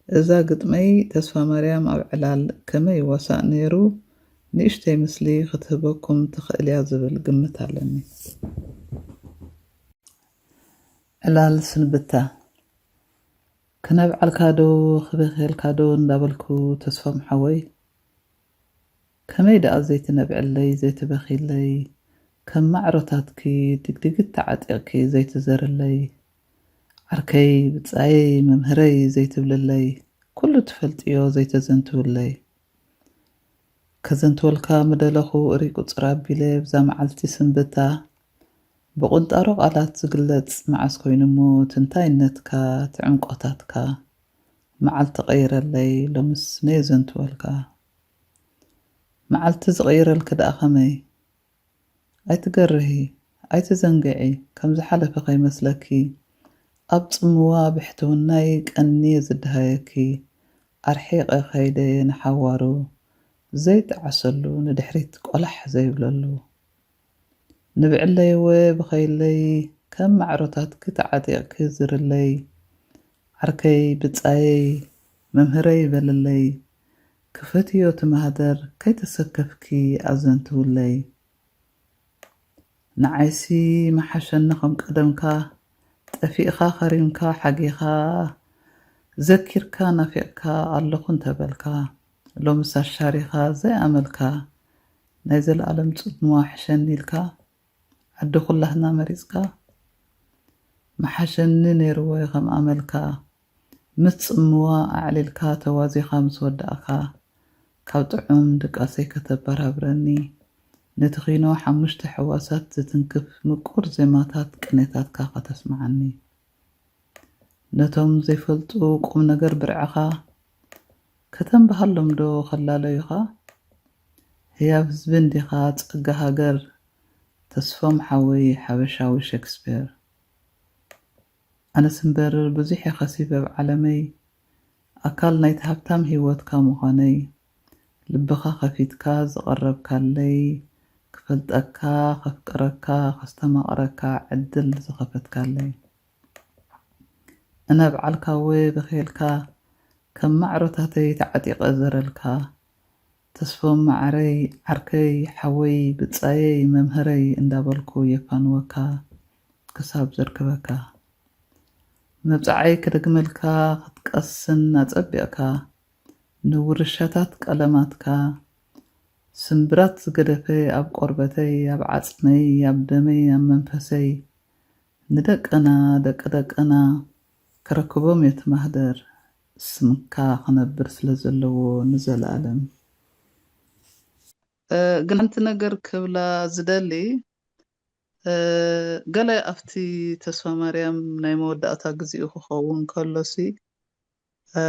እዛ ግጥመይ ተስፋ ማርያም ኣብ ዕላል ከመይ ይዋሳእ ነይሩ፣ ንእሽተይ ምስሊ ክትህበኩም ትኽእል እያ ዝብል ግምት ኣለኒ። ዕላል ስንብታ። ክነብዓልካ ዶ፣ ክበኽየልካ ዶ እንዳበልኩ፣ ተስፎም ሓወይ፣ ከመይ ደኣ ዘይትነብዕለይ፣ ዘይትበኽይለይ፣ ከም ማዕሮታትኪ ድግድግት ተዓጢቕኪ ዘይትዘርለይ፣ ዓርከይ፣ ብጻየይ፣ መምህረይ ዘይትብልለይ፣ ኩሉ ትፈልጥዮ ዘይተዘንትውለይ። ከዘንትወልካ ምደለኹ እሪ ቁጽር ኣቢለ ብዛ መዓልቲ ስንብታ፣ ብቁንጣሮ ቃላት ዝግለጽ መዓስ ኮይኑ እሞ ትንታይነትካ፣ ትዕምቆታትካ። መዓልቲ ቀይረለይ፣ ሎምስ ነየ ዘንትወልካ። መዓልቲ ዝቐይረልኪ ደኣ ከመይ? ኣይትገርሂ፣ ኣይትዘንግዒ፣ ከም ዝሓለፈ ከይመስለኪ። ኣብ ጽምዋ ብሕትውናይ ቀንየ ዝደሃየኪ። ኣርሒቐ ከይደ ንሓዋሩ ዘይጠዓሰሉ፣ ንድሕሪት ቆላሕ ዘይብለሉ። ንብዕለይ እወ ብኸይለይ፣ ከም ማዕሮታትኪ ተዓጢቕኪ ዝርለይ። ዓርከይ ብጻየይ፣ መምህረይ በልለይ። ክፈትዮ እቲ ማህደር፣ ከይተሰከፍኪ ኣዘንትውለይ። ንዓይሲ መሓሸኒ ከም ቀደምካ፣ ጠፊእኻ ከሪምካ ሓጊኻ፣ ዘኪርካ ናፊቕካ ኣለኹ እንተበልካ፣ ሎምስ ኣሻሪኻ ዘይኣመልካ፣ ናይ ዘለኣለም ጽምዋ ሕሸኒ ኢልካ፣ ዓዲ ኩላህና መሪጽካ። ምሓሸኒ ነይርዎ ከም ኣመልካ፣ ምስ ጽምዋ ኣዕሊልካ ተዋዚኻ ምስ ወዳእካ፣ ካብ ጥዑም ድቃሰይ ከተበራብረኒ፣ ነቲ ኺኖ ሓሙሽተ ሕዋሳት ዝትንክፍ ምቁር ዜማታት ቅኔታትካ ከተስምዓኒ። ነቶም ዘይፈልጡ ቁም ነገር ብርዕኻ፣ ከተንብሃሎም ዶ ከላለዩኻ? ህያብ ህዝቢ እንዲኻ ጸጋ ሃገር፣ ተስፎም ሓወይ ሓበሻዊ ሸክስፔር። ኣነስ እምበር ብዙሕ እየ ከሲበ ኣብ ዓለመይ፣ ኣካል ናይቲ ሃብታም ህይወትካ ምዃነይ። ልብኻ ከፊትካ ዝቐረብካለይ፣ ክፈልጠካ፣ ከፍቅረካ፣ ከስተማቕረካ ዕድል ዝኸፈትካለይ። እነ ብዓልካ እወ ብኸየልካ፣ ከም ማዕሮታተይ ተዓጢቐ ዘረልካ። ተስፎም መዓረይ፣ ዓርከይ፣ ሓወይ፣ ብጻየይ፣ መምህረይ እንዳበልኩ የፋንወካ ክሳብ ዘርክበካ። መብጽዓይ ክደግመልካ ክትቀስን ኣጸቢቕካ፣ ንውርሻታት ቀለማትካ፣ ስምብራት ዝገደፈ ኣብ ቆርበተይ፣ ኣብ ዓጽመይ፣ ኣብ ደመይ፣ ኣብ መንፈሰይ፣ ንደቅና፣ ደቂ ደቅና፣ ከረክቦም እየ እቲ ማህደር፣ ስምካ ክነብር ስለ ዘለዎ ንዘለኣለም። እ፣ ግን ሓንቲ ነገር ክብላ ዝደሊ፣ እ፣ ገለ ኣብቲ ተስፋ ማርያም ናይ መወዳእታ ግዜኡ ክኸውን ከሎሲ፣ እ፣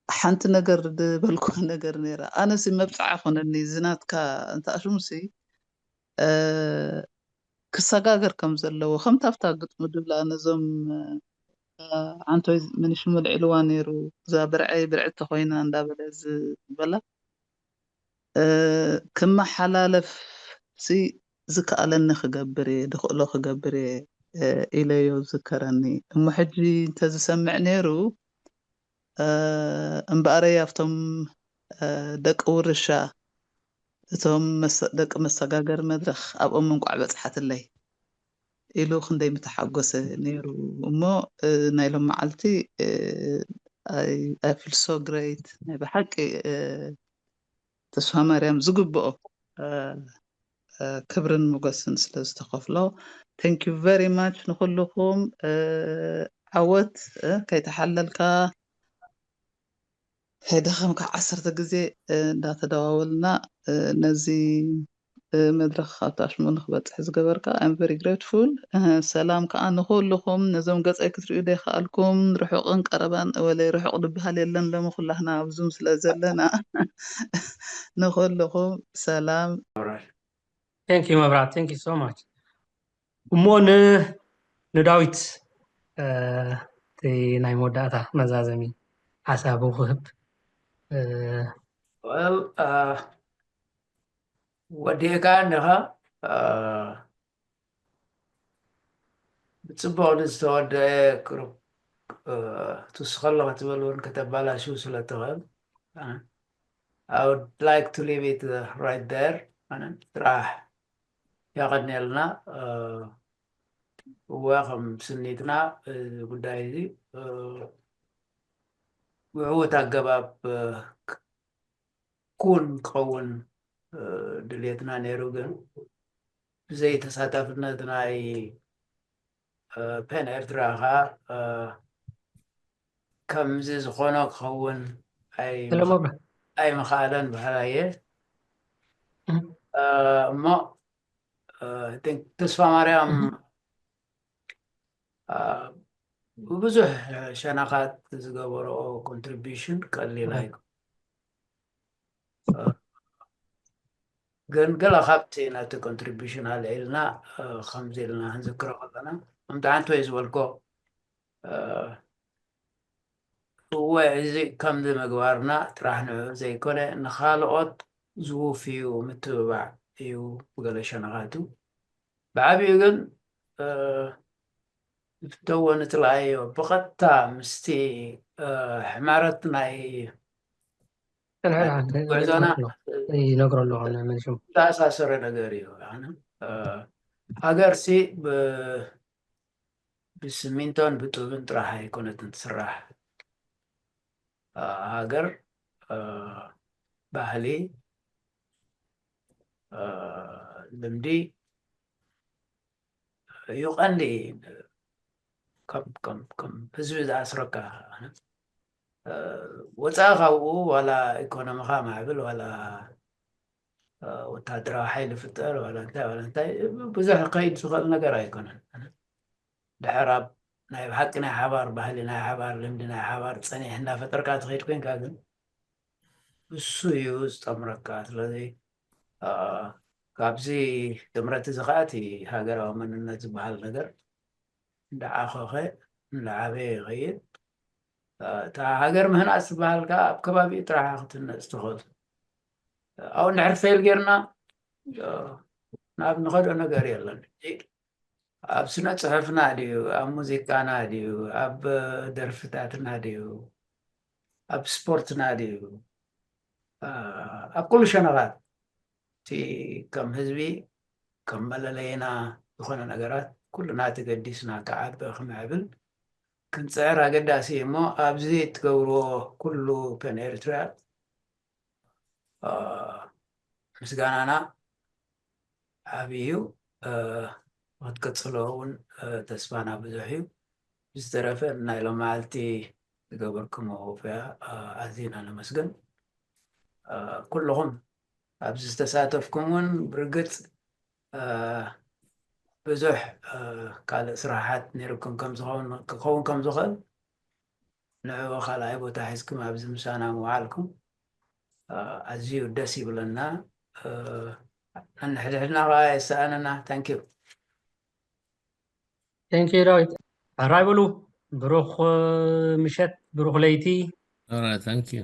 ሓንቲ ነገር ዝበልኩ ነገር ነይራ። ኣነሲ መብጽዓ ኮነኒ፣ እዚ ናትካ እንተ ኣሽሙሲ፣ እ፣ ክሰጋገር ከም ዘለዎ፣ ከምታ ኣብታ ግጥሚ ድብላ ነዞም፣ እ፣ ዓንቶይ ምንሽሙ ኣልዒልዋ ነይሩ፣ እዛ ብርዐይ ብርዒ ተኾይና እንዳበለ ዝበላ፣ እ፣ ክመሓላለፍ ሲ ዝከኣለኒ ክገብር እየ፣ ድኽእሎ ክገብር እየ፣ እ፣ ኢለዮ ዝከረኒ። እሞ ሕጂ እንተዝሰምዕ ነይሩ፣ እ፣ እምበኣረይ ኣብቶም፣ እ፣ ደቂ ውርሻ፣ እቶም መሰ-፣ ደቂ መሰጋገሪ መድረኽ ኣብኦም እንቋዕ በጽሓትለይ ኢሉ ክንደይ ምተሓጎሰ ነይሩ። እሞ፣ እ፣ ናይ ሎም መዓልቲ፣ እ፣ I፣ I feel so great። ናይ ብሓቂ፣ እ፣ ተስፋ ማርያም ዝግብኦ፣ እ፣ እ፣ ክብርን ሞገስን ስለ ዝተኸፍሎ። Thank you very much ንኹልኹም። እ፣ ዓወት፣ እ፣ ከይተሓለልካ፣ ከይደኸምካ ዓሰርተ ግዜ፣ እ፣ እንዳተደዋወልና፣ እ፣ ነዚ፣ እ፣ መድረኽ ኣብቲ ኣሽሙ ንክበጽሕ ዝገበርካ፣ I'm very grateful። እ፣ ሰላም ከኣ ንኹልኹም፣ ነዞም ገጸይ ክትርእዩ ዘይከኣልኩም፣ ርሑቕን ቀረባን፣ ወለይ ርሑቕ ዝበሃል የለን፣ ሎሚ ኩላህና ኣብ ዙም ስለ ዘለና፣ ንኹልኹም ሰላም። Thank you መብራት፣ thank you so much። እሞ ን-፣ ንዳዊት፣ እ፣ እቲ ናይ መወዳእታ መዛዘሚ ሓሳቡ ክህብ፣ እ፣ Well፣ እ፣ ወዲእካ እንዲኻ፣ እ፣ ብጽቡቕ ንዝተወደአ ክሩ-፣ እ፣ ትውስኸ ኣለኹ ትብል እውን ከተባላሽው ስለ ትኽእል፣ እ፣ I would like to leave it, እ፣ right there። ኣነ ጥራሕ የቐንየልና፣ እ፣ እወ፣ ከም ስኒትና፣ እ፣ እዚ ጉዳይ እዚ፣ እ፣ ብዕዉት ኣገባብ፣ እ፣ ክ-፣ ኩን ክኸውን፣ እ፣ ድልየትና ነይሩ። ግን ብዘይ ተሳታፍነት ናይ፣ እ፣ ፔን ኤርትራ ከኣ፣ እ፣ ከምዚ ዝኾኖ ክኸውን ኣይ-፣ ስለ መብራት። ኣይምኸኣለን በሃላይ እየ። እህ። እ፣ እሞ፣ እ፣ ተስፋ ማርያም ብብዙሕ ሸነኻት ዝገበረኦ ኮንትሪቢሽን ቀሊል ኣይኮ ግን ገለ ካብቲ ናቲ ኮንትሪቢሽን ኣልዒልና ከምዚ ኢልና ክንዝክሮ ከለና ከምቲ ሓንቲ ወይ ዝበልኮ እወ እዚ ከምዚ ምግባርና ጥራሕ ንዑ ዘይኮነ ንኻልኦት ዝውፍዩ ምትብባዕ እዩ ብገለ ሸነኻቱ ብዓብኡ ግን ዝፍተዎ ንትለኣዮ ብቐጥታ ምስቲ ሕማረት ናይ ጉዕዞና ይነግሮ ኣለኹ ናይ መልሽም ዝተኣሳሰረ ነገር እዩ። ኣነ፣ እ፣ ሃገርሲ ብ- ብስሚንቶን ብጡብን ጥራሕ ኣይኮነትን ትስራሕ። እ፣ ሃገር እ፣ ባህሊ እ፣ ልምዲ እዩ ቀንዲ ከም ከም ከም ህዝቢ ዝኣስረካ። እ፣ ወፃኢ ካብኡ ዋላ ኢኮኖሚኻ ማዕብል ዋላ እ፣ ወታደራዊ ሓይሊ ፍጠር ዋላ እንታይ ዋላ እንታይ ብዙሕ ከይድ ዝኽእል ነገር ኣይኮነን። ድሕር ኣብ ናይ ብሓቂ ናይ ሓባር ባህሊ ናይ ሓባር ልምዲ ናይ ሓባር ፀኒሕ እንዳፈጠርካ ትኸይድ ኮንካ ግን እሱ እዩ ዝጠምረካ። ስለዚ እ፣ ካብዚ ትምህርቲ እዚ ከዓ እቲ ሃገራዊ መንነት ዝበሃል ነገር እንዳዓኸኸ እንዳዓበየ ይኸይድ። እ፣ እታ ሃገር ምህናፅ ዝበሃል ከዓ ኣብ ከባቢኡ ጥራሕ ክትህነፅ ትኽእል። ኣብኡ እንድሕር ፌል ጌርና እ፣ ናብ ንኸዶ ነገር የለን። ሕጂ ኣብ ስነ ፅሑፍና ድዩ፣ ኣብ ሙዚቃና ድዩ፣ ኣብ ደርፍታትና ድዩ፣ ኣብ ስፖርትና ድዩ፣ እ፣ ኣብ ኩሉ ሸነኻት እቲ ከም ህዝቢ ከም መለለይና ዝኾነ ነገራት ኩልና ተገዲስና ክዓቢ ክምዕብል ክንፅዕር ኣገዳሲ እዩ እሞ ኣብዚ እትገብርዎ ኩሉ ፐን ኤርትራ እ፣ ምስጋናና ዓብዪ እዩ። እ፣ ክትቅፅሎ እውን እ፣ ተስፋና ብዙሕ እዩ። ብዝተረፈ ናይ ሎመዓልቲ ዝገበርኩሞ ወፈያ እ፣ ኣዚና ነመስግን። እ፣ ኩልኹም ኣብዚ ዝተሳተፍኩም እውን ብርግፅ እ፣ ብዙሕ እ፣ ካልእ ስራሓት ነይርኩም ከም ዝኸውን ክኸውን ከም ዝኽእል ንዕኡ ካልኣይ ቦታ ሒዝኩም ኣብዚ ምሳና ምውዓልኩም እ፣ ኣዝዩ ደስ ይብለና። እ፣ ነንሕድሕድና ከዓ የሰኣነና። ታንኪዩ። ቴንኪዩ ዳዊት። ሕራይ በሉ። ብሩኽ እ፣ ምሸት፣ ብሩኽ ለይቲ። All right, thank you.